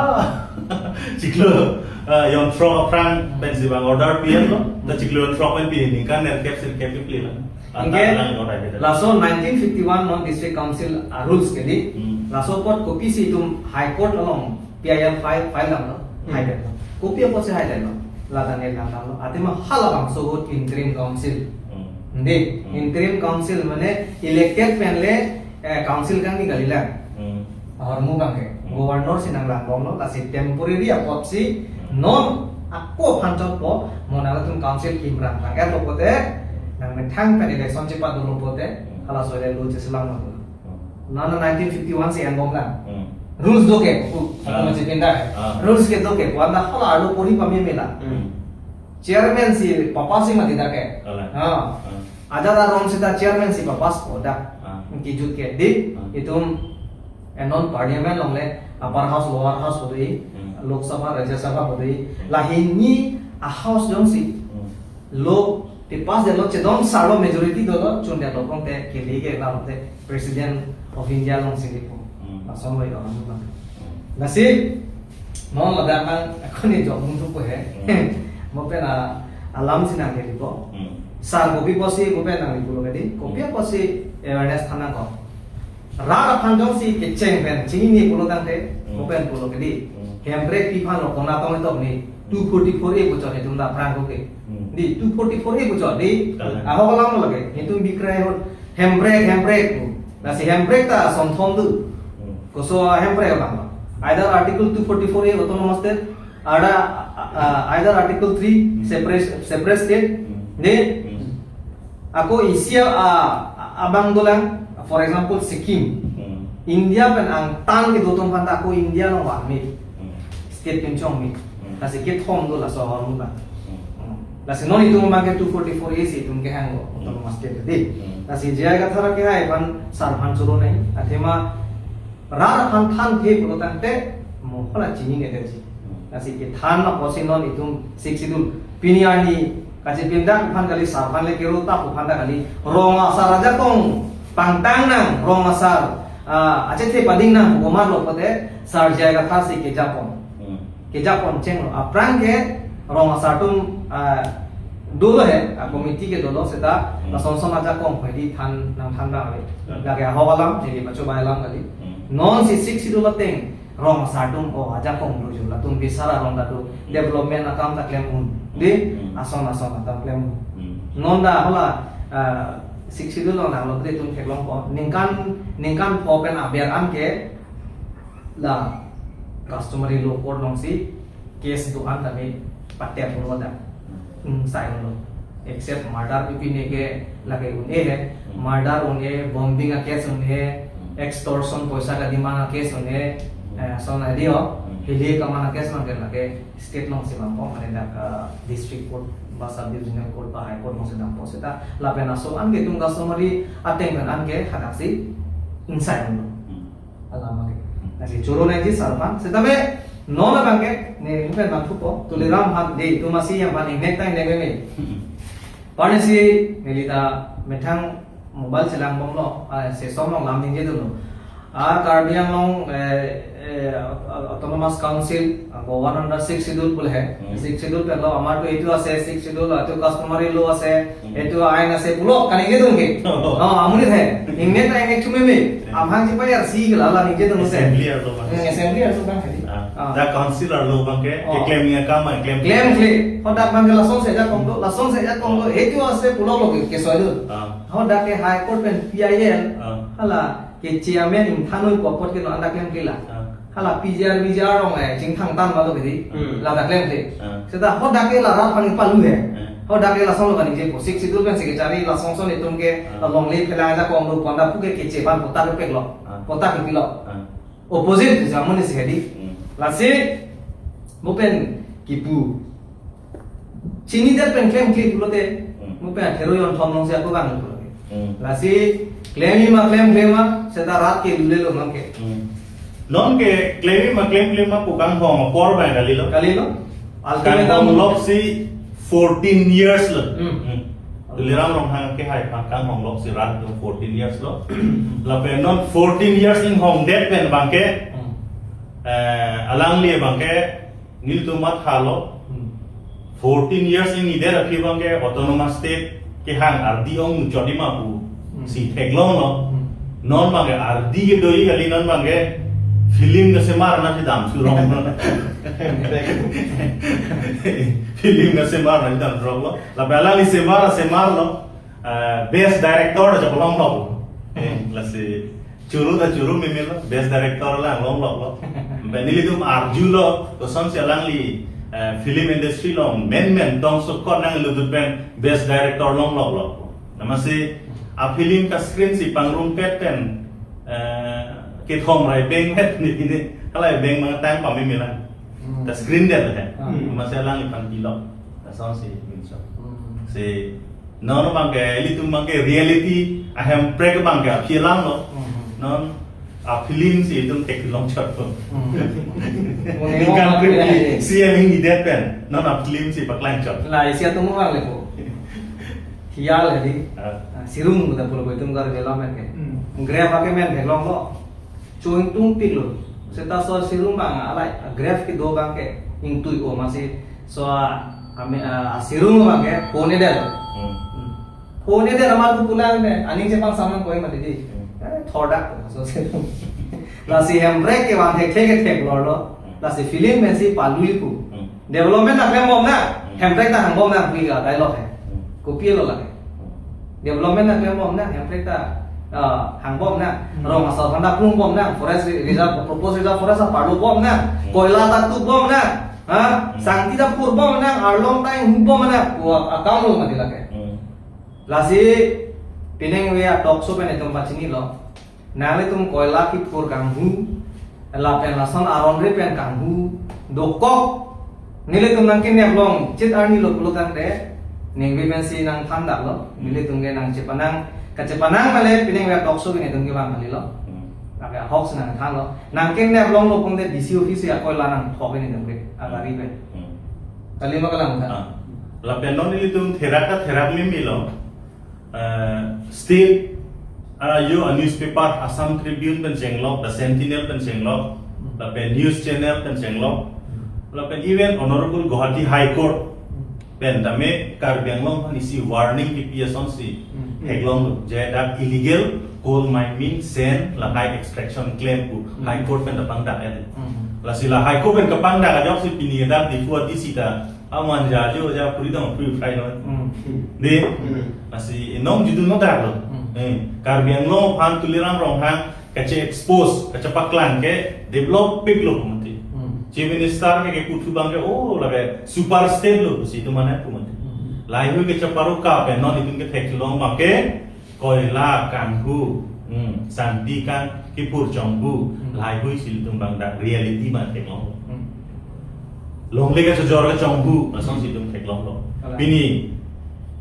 chiklo, ah, jonthrok aphrang pensi bang order pi-etlo. Ta chiklo jonthrok pen pini ningkan nerkep sirkep kepli lang. Anke, alangli order hai-hedet. Laso nineteen fifty-one non District Council a rules ke dei. Hmm. Laso apot kopisi itum High Court along P I L file, file damlo, Hmm. haidet lo. Kopi apotsi haidet lo? Ladak neli lang damlo. Athema halabangso ahut interim council. Hmm. Hindi, Hmm. interim council mane elected pen le, eh, council kangni kalilang. Hmm. Ahormu abangke. Hmm. Governor si nanglangbomlo, lasi temporary apotsi Hmm. non ako aphan chotpo, mo nanglitum council kimrang tang. Etopote, nangmethang pen election chepadolo pote, Hmm. halaso le lo cheselam lo. Hmm. Nana nineteen fifty-one si enbomlang. Hmm. Rules doke, pu, Ah. pu machipinda. Ah. Rules kedoke, pu anda hala arlo pori pamemela. Hmm. Chairman si papass mati dak ke. Ala. Ah. Ah. Ajat aron seta chairman si papasspo dak. Ah. Kijut ke. Di, Ah. itum, eh, non parliament along le, upper house, lower house hodi, Hmm. Lok Sabha, Rajya Sabha hodi. Hmm. Lahini a house jongsi. Hmm. Lo, ti pass detlo, chedon sarlo, majority dolo, chun detlo, kongte, kili ke, lalo te, President of India alongsi lipo. Hmm. Lason lo yo, anu bang. Hmm. Lasi, non ladak nang, ako ne jok mung thupo he. Hmm. Mo pen a, alam si nangkelipo. Hmm. Sar kopi apotsi, mo pen nanglipo lo kedi, kopi Hmm. apotsi awareness than nangkok. Rat aphan jongsi kecheng pen, chinine pulo tangte, Hmm. mo pen pulo kedi. Hmm. Hemprek pi aphan lo kona tong tok ni, two forty-four A puchot itum da aphrang koke. Hmm. Di, two forty-four A puchot di, Kalang. Ahok alam lo lake, itum bikrai ahut, hemprek, hemprek. Lasi hemprek ta sonthom tu. Hmm. Koso hemprek abang lo. Either Article two forty-four A autonomous state, ada, a, a, either Article three Hmm. separate, separate state, Hmm. di, Hmm. ako isi a, a, abang dolang, for example, Sikkim. Hmm. India pen angtan kedo atum aphan ta ako India along vanme. Hmm. State pen chongme. Hmm. Lasi kethom do laso ahormu abang. Hmm. Hmm. Lasi non itum abangke two forty-four A si itum kehang lo, Hmm. autonomous state di. Hmm. Lasi J I Kathar kehai aphan sar aphan choro nai. Athema rat aphan thanthe pulo tangte mo hala chinine detji. Hmm. Lasi kethan apotsi non itum Sixth Schedule. Pini arni kachipindak aphan kali, sar aphan le kero tap aphan ta kali. Rong asar ajakong pangtang nang, rong asar, ah, achethe pading nang, komat lo pote, sar J I Kathar si kejapon. Hmm. Kejapon chenglo. Aphrang ke rong asar atum, ah, dolo he, a committee ke dolo seta, Hmm. lason son ajakong hedi than nangthan abang ave. Hmm. Lake ahok alam, neli pachobai alam kali. Hmm. Non si Sixth Schedule ateng, rong asar atum, oh, ajakong dojo, latum bisar arong ta do, Hmm. development akam ta klem un. Di, Hmm. ason ason ta klem un. Hmm. Non da hala, ah, Sixth Schedule along nanglo bre itum theklongpo. Ningkan, ningkan pho pen aber an ke la customary law court alongsi case do-an tame pater lo da. Hmm, sai lo. Except murder pi pine ke lake un-e he. Hmm. Murder un-e, bombing a case un-e, Hmm. extortion poisa kedemand a case un-e, Hmm. eh, son adi ho. Hmm. Hili kaman a case abangke lake state alongsi dampo, mane dak, eh, district court, ba sub divisional court, ba high court alongsi dampo seta. Lapen laso an ke itum customary ateng pen an ke hadaksi insai lo. Hmm. Alam abangke. Lasi choro naiji sar aphan. Setame non abangke, ne mo pen manthupo, Tuliram aphan, de, itum asi aphan ingnek ta ingnek meme. Parnesi, neli ta methang mobile chelangbomlo, ah, session along lam ningje dunlo. Ah, Karbi Anglong, eh, eh, Autonomous Council, ako one hundred six schedule pu he. Hmm. Six schedule pen lo, amar to eitu ase, six schedule, eitu customary law ase, Hmm. eitu ain ase pulo, kaningje dun ke. Oh. Oh, amonit he. Ingnek ta ingnek chu meme. Hmm. Amahang chipayarsi ke la la ningje dun se. Assembly arlo abang. Hmm, assembly arlo abang he. Ah. Ah. Da council arlo abangke, Oh. keklem akam, keklem. Klemkle. Hadak abangke lasonsi ajakong do, lasonsi ajakong do. Oh. Eitu ase pulo lo ke, kesoi do. Ah. Hadak ke High Court pen P I L. Ah. Hala ke chairman ingthan uipo apot ke non anda klemkle la. Ah. Hala P G R, V G R along, eh, chingthang tang ma do kedi. Hmm. Ladak klemkle. Ah. Seta hadak ke la rat aphan palu he. Ah. Hadak ke lason lo kaningjepo. Sixth schedule pen secretary lason son itum ke Ah. longle phelang ajakong do pu anda puke keche aphan patta kepek lo. Ah. Patta kepi lo. Ah. Opposite tu jamun isi hedi. Hmm. Lasi mo pen kipu. Chinidet pen klemkle pulote, Hmm. mo pen athero jonthom alongsi ako bang pulote. Hmm. Lasi klem-i ma klemkle ma, seta rat ke lule lo nonke. Hmm. Nonke klem-i ma klemkle ma pu kanghong apor abang kalilo. Kalilo. Ultimatum. Kanghong loksi fourteen years lo. Hmm. Hmm. Tuliram Ronghang kehai aphan kanghong loksi rat atum fourteen years lo. Lapen non fourteen years inghongdet pen abangke, Hmm. eh, alangli abangke nelitum mathalo, Hmm. fourteen years ingnidet aphi abangke autonomous state kehang ardi ong muchot-i ma pu Hmm. si theklonglo. Hmm. Non abangke ardi kedo-i kali, non abangke film kesemar nangsi dam surong. Film kesemar nangsi dam surong lo. Lapen alangli semar, semar lo. Eh, best director aja pelong lo. Eh, lasi choro ta choro meme lo. Best director lang long lo lo. Lapen nelitum arjulo, kosonsi alangli, eh, film industry along menmen tongsokot nanglutut pen best director long lo lo. Amatsi a-film ka-screen si pangrumpet pen, eh, kethom rai beng het ni ini, halai beng mang tang pameme lang. Hmm. Ka-screen det he. Hmm. Amatsi alangliphan pilok. Lasonsi minso. Hmm. Si non abangke, ilitum abangke reality ahemprek abangke aphi alam lo. Hmm. Non a-film si itum theklong chot lo. Hmm. Ningkan preply C M hingni det pen non a-film si paklang chot. La isi atum abang le ko. Hial hadi. Ah. Ah, sirung buta pulo ko itum Karbi alam ke. Hmm. Graph ake men theklong lo. Cho ingtungpik lo. Seta so sirung abang alai graph kedo abangke ingtui o, amatsi so a, ame, a, sirung abangke phone det. Hmm. Hmm. Phone det amat ko pulang de. Aning chepangsamnang ko mati di. Hmm. Eh, thordak so sirung. Lasi hemprek kevan thekthe ke theklor lo. Hmm. Lasi film pensi palui pu. Hmm. Development ta klembom nang, hmm, hemprek ta hangbom nang, pi ka dialogue he. Hmm. Kopi lo lake. Hmm. Development ta klembom nang, hemprek ta, ah, hangbom nang. Hmm. Rong asal aphan ta plungbom nang, forest re-, reserve, proposed reserve forest ta parlobom nang, hmm, koila ta tubom nang, ha? Hmm. Sangti ta phurbom nang, arlong ta inghubom nang, ko akam lo mati lake. Hmm. Lasi pining ave a-talk show pen itum pachinilo. Nanglitum koila kiphur kanghu, lapen lason aron re pen kanghu, dokok. Nelitum nangkenep long chit arni lo pulo tangte, ningve pensi nangthan dak lo. Nelitum ke nangchepanang, kachepanang male pining ave a-talk show ke nelitum kevang kali lo. Hmm. Lake ahok si nangthan lo. Nangkenep longlo pute D C office a-koila nangthok nelitum ke, agari pen. Hmm. Kali ma kalang ta? Ah. Lapen non nelitum therak ta therak meme lo. Eh, state, ah, yo, ah, newspaper Assam Tribune pen chenglok, The Sentinel pen chenglok, lapen news channel pen chenglok, lapen even Honorable Guwahati High Court pen tame Karbi Anglong aphan isi warning kipi asonsi, hmm, theklong lo, je dak illegal coal mining, sand lahai extraction klem pu, hmm, High Court pen ta pangdak et. Hmm. Lasi la High Court pen kapangdak ajoksi pini dak Diphu a-D C ta aman ja jo ja puri dong puri fry lo. Hmm. De, hmm, lasi inong judun no dak lo. Hmm. Eh, Karbi Anglong aphan Tuliram Ronghang kache-expose, kachepaklang ke develop pik lo pu mati. Hmm. Chief Minister ke keputhu abangke, oh, lake super state lo, si itum mane pu mati. Hmm. Lahai hui kacheparu ka pen non itum ke theklong abangke, koila, kanghu, hmm, sangti kang kiphur chonghu, hmm, lahai hui si itum abang dak reality ma theklong. Hmm. Longle kachojor kachonghu, lasonsi itum theklong lo. Ala. Pini,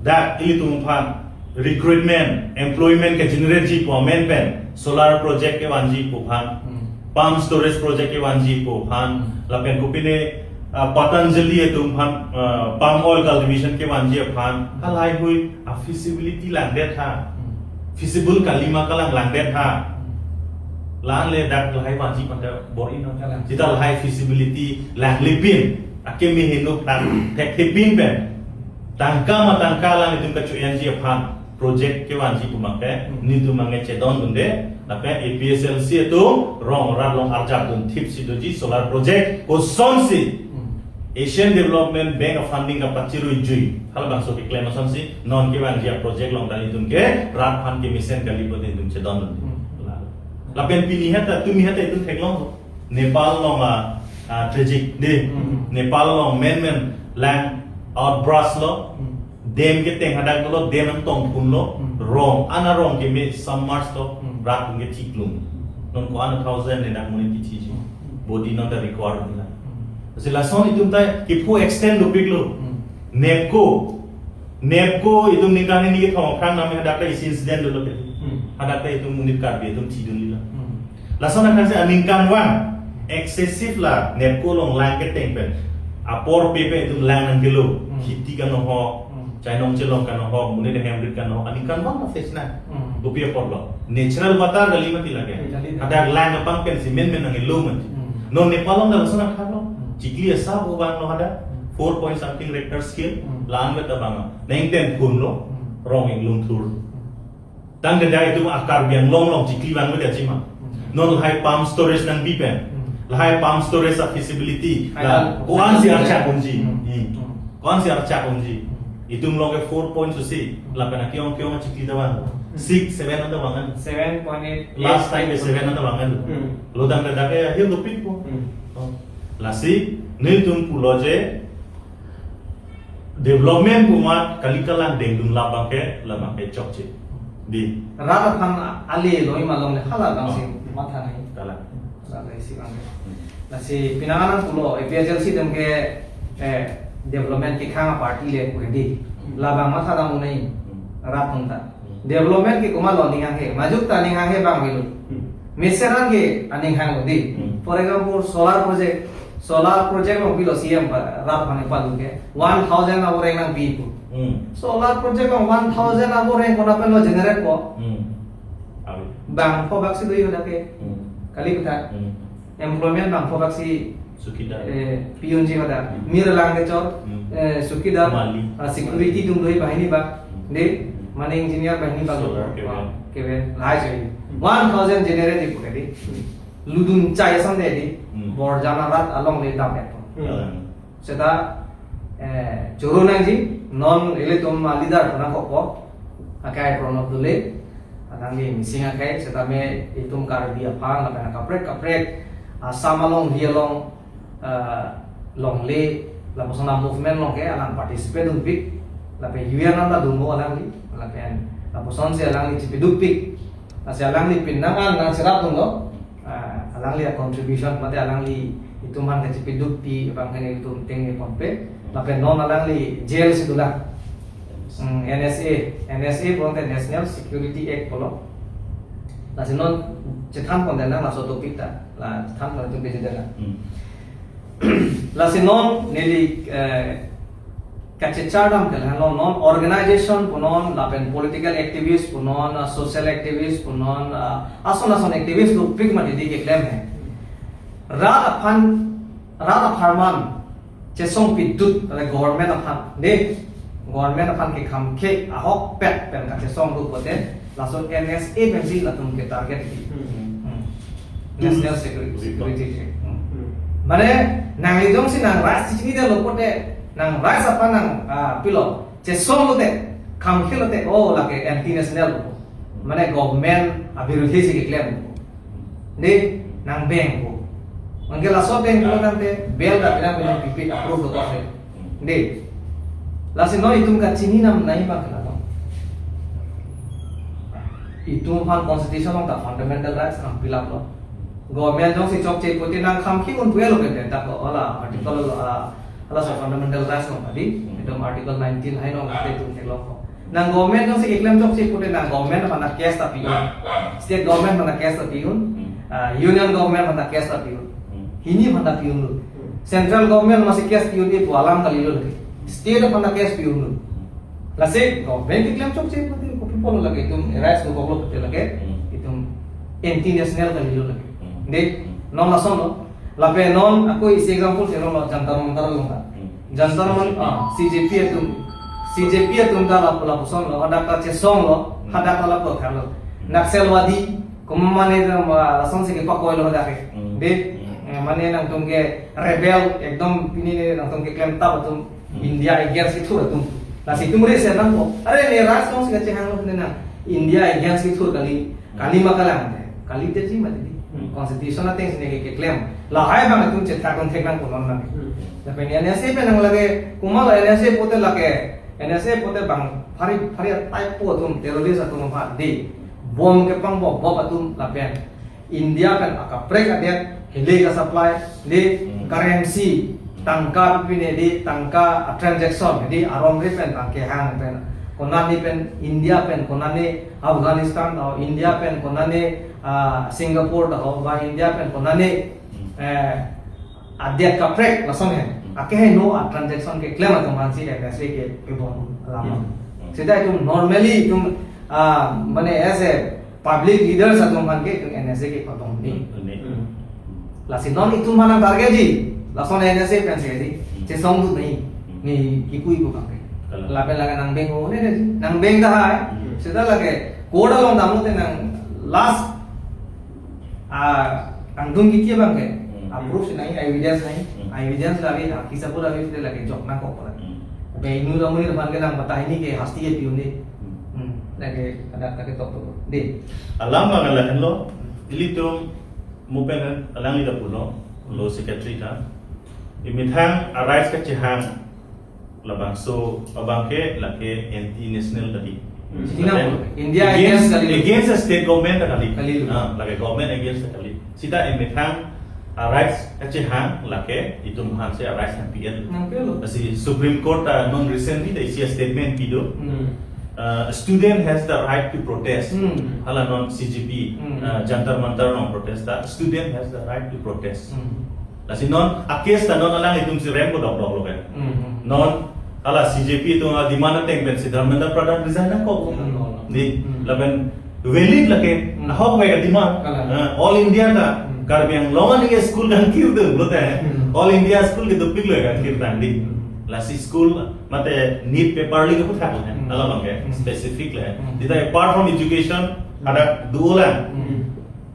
dak ilitum aphan recruitment, employment ke-generate ji pu amen pen, solar project kevanji pu aphan, hmm, pump storage project kevanji pu aphan, hmm, lapen kopine, ah, Patanjali atum aphan, ah, palm oil cultivation kevanji aphan, hmm, halahai hui a-feasibility langdet ha. Hmm. Feasible kali ma kalang langdet ha. Hmm. La-an le dak lahai vanji pen ta bor-i non. Kalang. Seta lahai feasibility langle pin, akeme heno phan thekthe pin pen, tangka ma tangka alanglitum kacho-enji aphan project kevanji pu abangke, hmm, nelitum abangke chedondunde, lapen A P H L C atum rong rat along arjap dunthip si doji solar project kosonsi, hmm, Asian Development Bank a-funding kapachirui jui, halabangso keklem asonsi non kevanji a-project along ta nelitum ke rat aphan kemesen kali pute nelitum chedondun. Hmm. La-, lapen pini het ta, tumi het ta itum theklong lo. Nepal along a, a, tragic de. Hmm. Nepal along menmen lang outburst lo. Hmm. Dam keteng hadak lo, dam an tongphun lo. Hmm. Rong, ana rong keme submerge lo. Hmm. Rat atum ke chiklung. Non ko-an a thousand ne dak monit kithi ji. Hmm. Body non ta recover nila. Hmm. Si lason itum ta kiphu extend dopik lo. Hmm. NEEPCO, NEEPCO itum ningkan hini kethom aphrang name hadak ta isi incident dolo ke. Hmm. Hadak ta itum monit Karbi atum thidun lila. Hmm. Lason akan si aningkanvang excessive la NEEPCO along lang keteng pen, apor pe pen itum lang nangkelo, hmm, kheti kanohok, hmm, chainong chelong kanohok, monit ahem rit kanohok, aningkanvang ta face nang. Hmm. Kopi apot lo? Natural water kali mati lake. Hmm, kali. Hadak lang kapang pensi menmen nangkelo mati. Hmm. Non Nepal along ta lason akhar lo. Hmm. Chikli asap obang lo hadak. Hmm. Four point something Richter scale. Hmm. La-an vet abang. Neng ten phun lo. Hmm. Rong inglung thur. Hmm. Tangte dak itum a Karbi Anglong along chikli vangve ta chima. Hmm. Non lahai pump storage nangpi pen. Hmm. Lahai pump storage a feasibility. Hai la, la, ko-ansi archak unji. Hmm. Hmm. Hmm. Ko-ansi archak unji. Hmm. Itum along ke four point susi. Lapen akeong keong chikli ta vang. Hmm. Six, seven anta vang an. Seven point eight. Last time ke seven anta vang an. Hmm. Lo tangte dak ke ahir dopikpo. Hmm. Oh. Lasi, nelitum pulo je, development pu amat kali kalang dengdun labang ke, labang ke chokche. Di. Rat aphan ale loi ma longle hala abang si Oh. matha nangji. Kalang. Hala isi abang ke. Hmm. Lasi penang an pulo, A P H L C atum ke, eh, development kekhang a party le pu ke di. Hmm. Labang matha dam unai. Hmm. Rat atum ta. Hmm. Development ke komatlo aning hanghe. Majok ta aning hanghe abang avelo. Hmm. Mesen an ke aning hanglo di. Hmm. For example, solar project. Solar project along pilo C M pa, rat aphan palu ke. One thousand aboreng nangpi pu. Hmm. Solar project along one thousand aboreng kona pen lo generate po. Hmm. Abi. Bangpho bak si do yo dak ke. Hmm. Kali kutha. Hmm. Employment bangpho bak si, Sukidar. Eh, P N G pada. Hmm. Mir lang kechor, Hmm. eh, sukidar, Mali. Ah, security atum do, bahini bak. Hmm. De, Hmm. mane engineer bahini bak. Solar Ah, keven. Keven. Lahai choi. Hmm. One thousand generate di pu ke di. Hmm. Ludun chai asam de di. Hmm. Borjan arat along le dam et. Hmm. Alang. Seta, eh, choro nangji, non ilitum a leader puna kopo, akai Pranab Doley, alangli missing akai, seta me itum Karbi aphan, lapen kaprek kaprek, Assam along, hi along, eh, longle, lapuson a movement along ke, alang participate dunpik, lapen U N anta dunlo alangli, lapen, lapuson si alangli chipidukpik, lasi alangli penang an nangcherap dunlo, Ah, alangli a contribution mate alangli itum aphan kachipidukpi abang ke nelitum tengne ponpe. Lapen non alangli jail si dolang. Hmm, N S A, N S A pulote National Security Act pulo. Lasi non chethan pon dena laso topic ta. La chethan pon itum pejut dena. Hmm. Lasi non neli, eh, kachechar dam ke lahenlo, non organization punon, lapen political activist punon, ah, social activist punon, ah, ason ason activist dopik mati di keklem he. Rat aphan, rat apharman chesong pidut, le government aphan, de, government aphan kekhang ke ahokpet pen kachesong do pote, laso N S A pensi latum ke target di. Hmm. Hmm. National Security, Security Act. Hmm. Hmm. Mane, nangli jongsi nang rise chichinidetlo pote, nang rise aphan nang, ah, pilo, chesong lote, kham khel lote, oh, lake anti national lo. Mane government abirodhi si keklem. De, nang beng ko. Anke laso beng ko nangte, bail da pinang pinang pipi approve lo to. De. Lasi non itum kachini nam nai bang kena to. Itum aphan constitution along ta fundamental rights nangpilaplo. Government jongsi chokche pote nang kham khel un puelo ke ta ko, hala article, ah, hala so fundamental rights along tadi. Hmm. Itum article nineteen hai along tadi itum theklongpo. Nang government jongsi keklem chokche pote nang government aphan ta case ta pi-un. State government aphan ta case ta pi-un. Hmm. Ah, union government aphan ta case ta pi-un. Hmm. Hini aphan ta pi-unlo. Central government masi case pi-un-e pu alam kalilo lake. State aphan ta case pi-unlo. Lasi government keklem chokche pote kopi pulo lake itum rights dokoklo pote lake. Hmm. Itum anti national kalilo lake. Hmm. De, Hmm. non lasonlo. Lapen non ako isi example si non lo Jantar Mantar along ta. Hmm. Jantar Man-, C C P. Ah, C J P atum. C J P atum ta lapu lapuson lo, hadak ta chesong lo, Hmm. hadak ta lapu khan lo. Hmm. Naxalwadi, komat mane ta ma lasonsi kepakoilo hadak ke. Hmm. De, Hmm. eh, mane nangtum ke rebel, ekdom pini ne nangtum keklem tap atum, Hmm. India against kethur atum. Lasi itum rese nangpo. Are ne ras tong si kachehang lo ne nang. India against kethur kali. Kali ma kalang te. Kali te ji ma tadi. Hmm. Constitution ateng si ne ke keklem. Lahai abang itum chetha kon thek nangpo non nang. Hmm. Lapen N S A pen nang lake, komatlo N S A pote lake. N S A pote bang phari, phari type po atum terrorist atum aphan de. Bom kepangbo, bom atum lapen. India pen akaprek adet, hele ka supply, de Hmm. currency, tangka pine de, tangka, ah, transaction, de aromri pen bang kehang pen. Konani pen, India pen, konani Afghanistan ta ho, India pen konani, ah, Singapore ta ho, ba India pen konani, Hmm. eh, adet kaprek lason he. Hmm. Akeheno a transaction keklem atum aphansi N S A ke, kebom alam. Hmm. Hmm. Seta itum normally itum, ah, mane as a public leaders atum aphan ke itum N S A ke kebom ni. Hmm. Hmm. Lasi non itum aphan nang target ji. Lason N S A pensi di. Hmm. Chesong tu ni. Hmm. Ni kipu ipu bang ke. Kalang. Lapen lake nang beng ho ne ne ji. Nang beng ta hai. Hmm. Seta lake Court along damlote nang last, ah, angdung kiki abang ke. Hmm. Approve si nang evidence nang. Hmm. Evidence lagi, ah, kisah pura lagi, lagi jok nangkok pura. Hmm. Be inu damri abang ke nang patah ini ke hasti ke piun di. Hmm. Hmm. Lagi ada kake tok tu. Di. Alam bang lahenlo, ilitum mupen alangli ta pulo, law secretary ta. Imethang a-rights kachehang labangso abang ke lake anti-national tadi. Hmm. Sini nang India against kali. Against the state government ta kali. Kali. Ah, lake government against ta kali. Sita imethang a-rights kachehang lake itum hanse a-rights nangpi-et. Nangpi-et lo. Lasi Supreme Court ta non recently ta isi statement pido. Hmm. Uh, student has the right to protest. Hmm. Hala non C J P, Hmm. uh, Jantar Mantar along protest ta. Student has the right to protest. Hmm. Lasi non a-case ta non alanglitum si rem ko dok dok lo kan. Hmm. Non hala C J P atum a-demand ateng pensi Dharmendra Pradhan resign nangkok. Hmm. Di, Hmm. lapen valid lake, Hmm. ahok mai ka-demand. Kalang. Uh, All India ta, Hmm. Karbi Anglong ani ke school kangkir do, pulote. Hmm. All India school ke dopik lo kangkir tang di. Hmm. Lasi school mate NEET paper leak aphuthak lo, Hmm. hala abang ke, Hmm. specific le. Hmm. Dita apart from education, Hmm. ada dua lang. Hmm.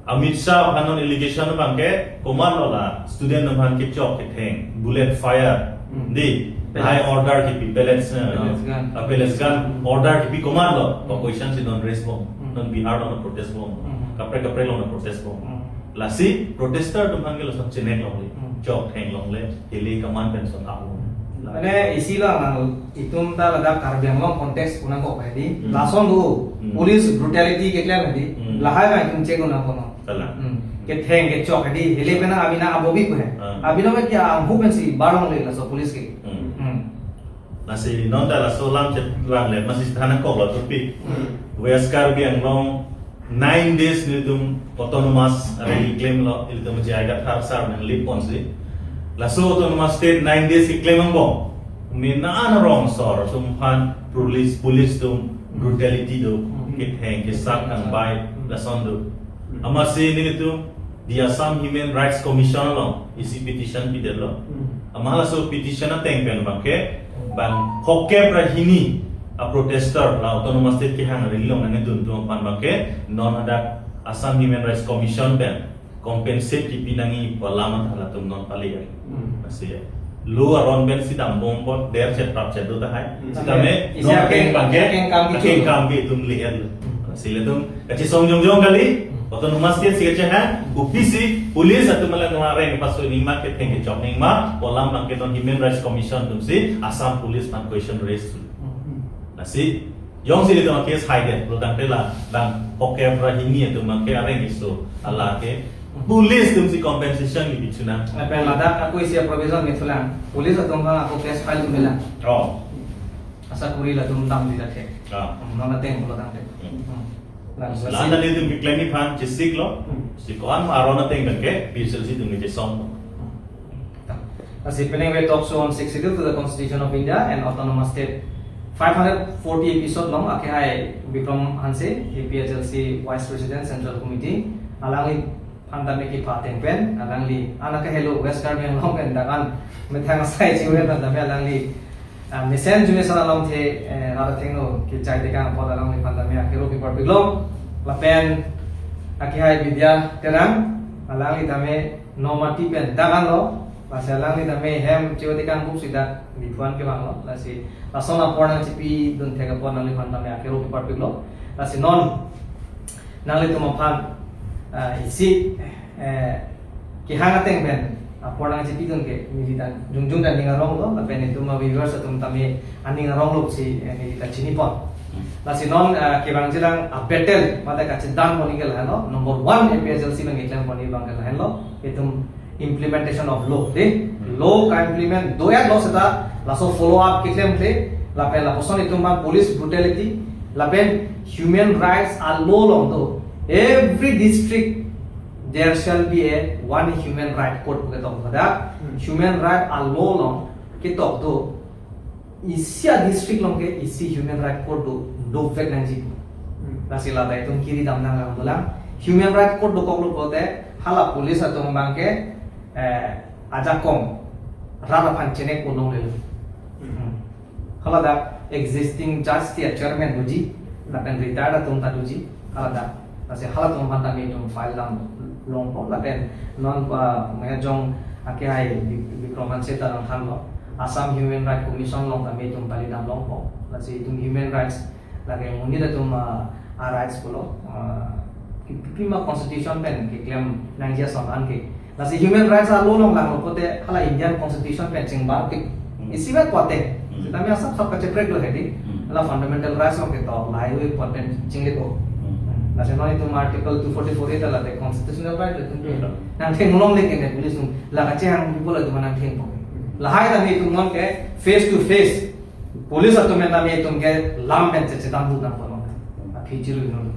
Amit Shah aphan non allegation abang ke, komatlo la student aphan kechok ketheng, bullet fire, Hmm. di, Pellets. High order kipi, pellets, eh, Pellets gun. ah, pellets gun, order kipi komatlo, Hmm. question si non raise bom, Hmm. non Bihar along protest bom, Hmm. kaprek kaprek along protest bom. Hmm. Lasi protester atum aphan ke lason chenek longle, Hmm. chok theng longle, ili kaman penson ako. Mane isi lo nang itum ta ladak Karbi Anglong context pu nangkok hedi. Hmm. Lason do Hmm. police brutality keklem hedi. Hmm. Lahai ma itum check nangkok no. Kalang. Hmm. Ketheng kechok hedi. Hele pena abina abobi pu he. Ah. Abina me kya anghu pensi bar longle laso police ke. Hmm. Hmm. Lasi non ta laso alam chetlang le masi than nangkok lo topic. Hmm. West Karbi Anglong nine days nelitum autonomous area keklem lo, ilitum J I Kathar sir nangli ponsi. Laso autonomous state nine days keklem angbong. Mena an rong sor atum aphan police, police atum brutality do, Hmm. ketheng, kesak, kangbai, Hmm. lason do. Hmm. Amatsi nelitum the Assam Human Rights Commission along isi petition pidetlo. Hmm. Amat laso petition ateng pen abang ke, bang phokep ra hini a-protester la autonomous state kehang ri along nangdun atum aphan abang ke, non hadak Assam Human Rights Commission pen compensate kipi nangji pu alam an halatum non pale ya. Hmm. Lasi ya. Lo aron pensi dambom apot der chet prap chet do tahai. Hmm. Sitame Isi non akeng, akeng abang ke, akeng kam akeng kichun. Kam ke itum le-et lo. Hmm. Lasi ilitum kachesong jongjong kali, Hmm. autonomous state si kachehang, kopisi police atum alang nang areng paso nangma, ketheng kechok nangma pu alam abang ke non Human Rights Commission atumsi Assam Police aphan question raise. Hmm. Lasi jongsi ilitum case hai det, lo tangte la, bang phokep ra hini atum abang ke areng iso, hala ke police atumsi compensation kipi chunang. Lapen ladak ako isi provision mithulang. Police atum abang ako case file thumelang. Oh. Asa kuri latum dam di dak he. Ah. Hmm, non ateng pulo tangte. Hmm. Hmm. Lang Lana lasi. Nelitum keklem aphan chesik lo. Hmm. Si ko-an ma aron ateng abang ke, P S L C atum kechesong. Hmm. Lasi penang we talk show on Sixth Schedule to the Constitution of India and Autonomous State five hundred forty episode along akehai Bikram Hanse, A P H L C Vice President, Central Committee, alangliphan tame kepha ateng pen, alangli, anak ke hello, West Karbi Anglong pen, dak an, methang asai chiwen tame alangli, ah, mesen jumi sana lamthe, eh, rara thengno, kechai tekang apot alangliphan tame, akero kipar piglong, lapen, akehai Bidya Terang, alangli tame, Nomati pen, dak an lo, lasi alangli tame hem chio tekang buksi dak, di thuan kevang lo, lasi, lason apor nangchipidun thek apot nangliphan tame, akero kipar piglo, lasi non, nanglitum aphan, ah, isi, eh, kehang ateng pen, apor nangchipidun ke, neli ta jongjong ta ning arong lo, lapen itum a-viewers atum tame aning arong lo si, eh, neli ta chinipon. Hmm. Lasi non, eh, kevangjilang a-battle, mate kachedam pon ke lahenlo, number one A P H L C abang keklem pon abang ke lahenlo, itum implementation of law, de, Hmm. law ka-implement do-et lo seta, laso follow up keklem kle, lapen lapuson itum abang police brutality, lapen human rights a-law along do, every district there shall be a one human right code pu ketok do. Hmm. Human right a-law along ketok do. Isi a-district along ke isi human right code do, dovek nangji. Hmm. Lasi la itum kiri dam nanglang dolang. Human right code dokok lo pulote hala police atum abang ke, eh, ajakong rat aphan chenek pon longle lo. Hmm. Hmm. Hala dak existing judge ti a-chairman doji. Lapen retired atum ta doji, haladak. Lasi halatum aphan ta netum file dam longpo, lapen non pa Majong ake hai Bik-, Bikram Hanse ta nangthanlo. Assam Human Rights Commission along ta netum pali dam longpo. Lasi itum human rights lake monit atum, ah, a rights pulo, ah, ki-, ki-, pima constitution pen keklem nangji ason an ke. Lasi human rights a law along langlo pote hala Indian constitution pen chingbarpik. Hmm. Isi vet pote. Hmm. Sitame asap sap kacheprek lo hedi. Hmm. Hala fundamental rights along ketok lahai apot pen chinglepo. Hmm. Lasi non itum article two forty-four A ta late constitutional right itum ke. Hmm. Nangtheng longle ke ne police atum. La kachehang people atum nangthengpo. Lahai ta netum non ke face to face police atum pen netum ke lam pen chechethan dun nangpo non. Aphi chiru non.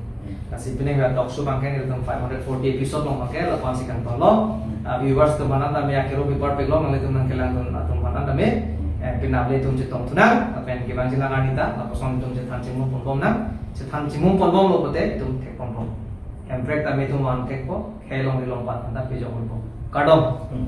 Lasi pining ra talk show abang ke netum five hundred forty episode along abang ke lapu-an si kangtonlo. Ah, viewers atum aphan tame akero bipar peklo, nanglitum nangkelangdun atum aphan tame, eh, penap le itum chetongthu nang, lapen kevang jilang arni ta lapuson itum chethan chimum ponbom nang, chethan chimum ponbomlo pote itum thek ponbom. Hemprek tame itum van thekpo, khei longri longpat anta pejok ponbom. Kardom. Hmm.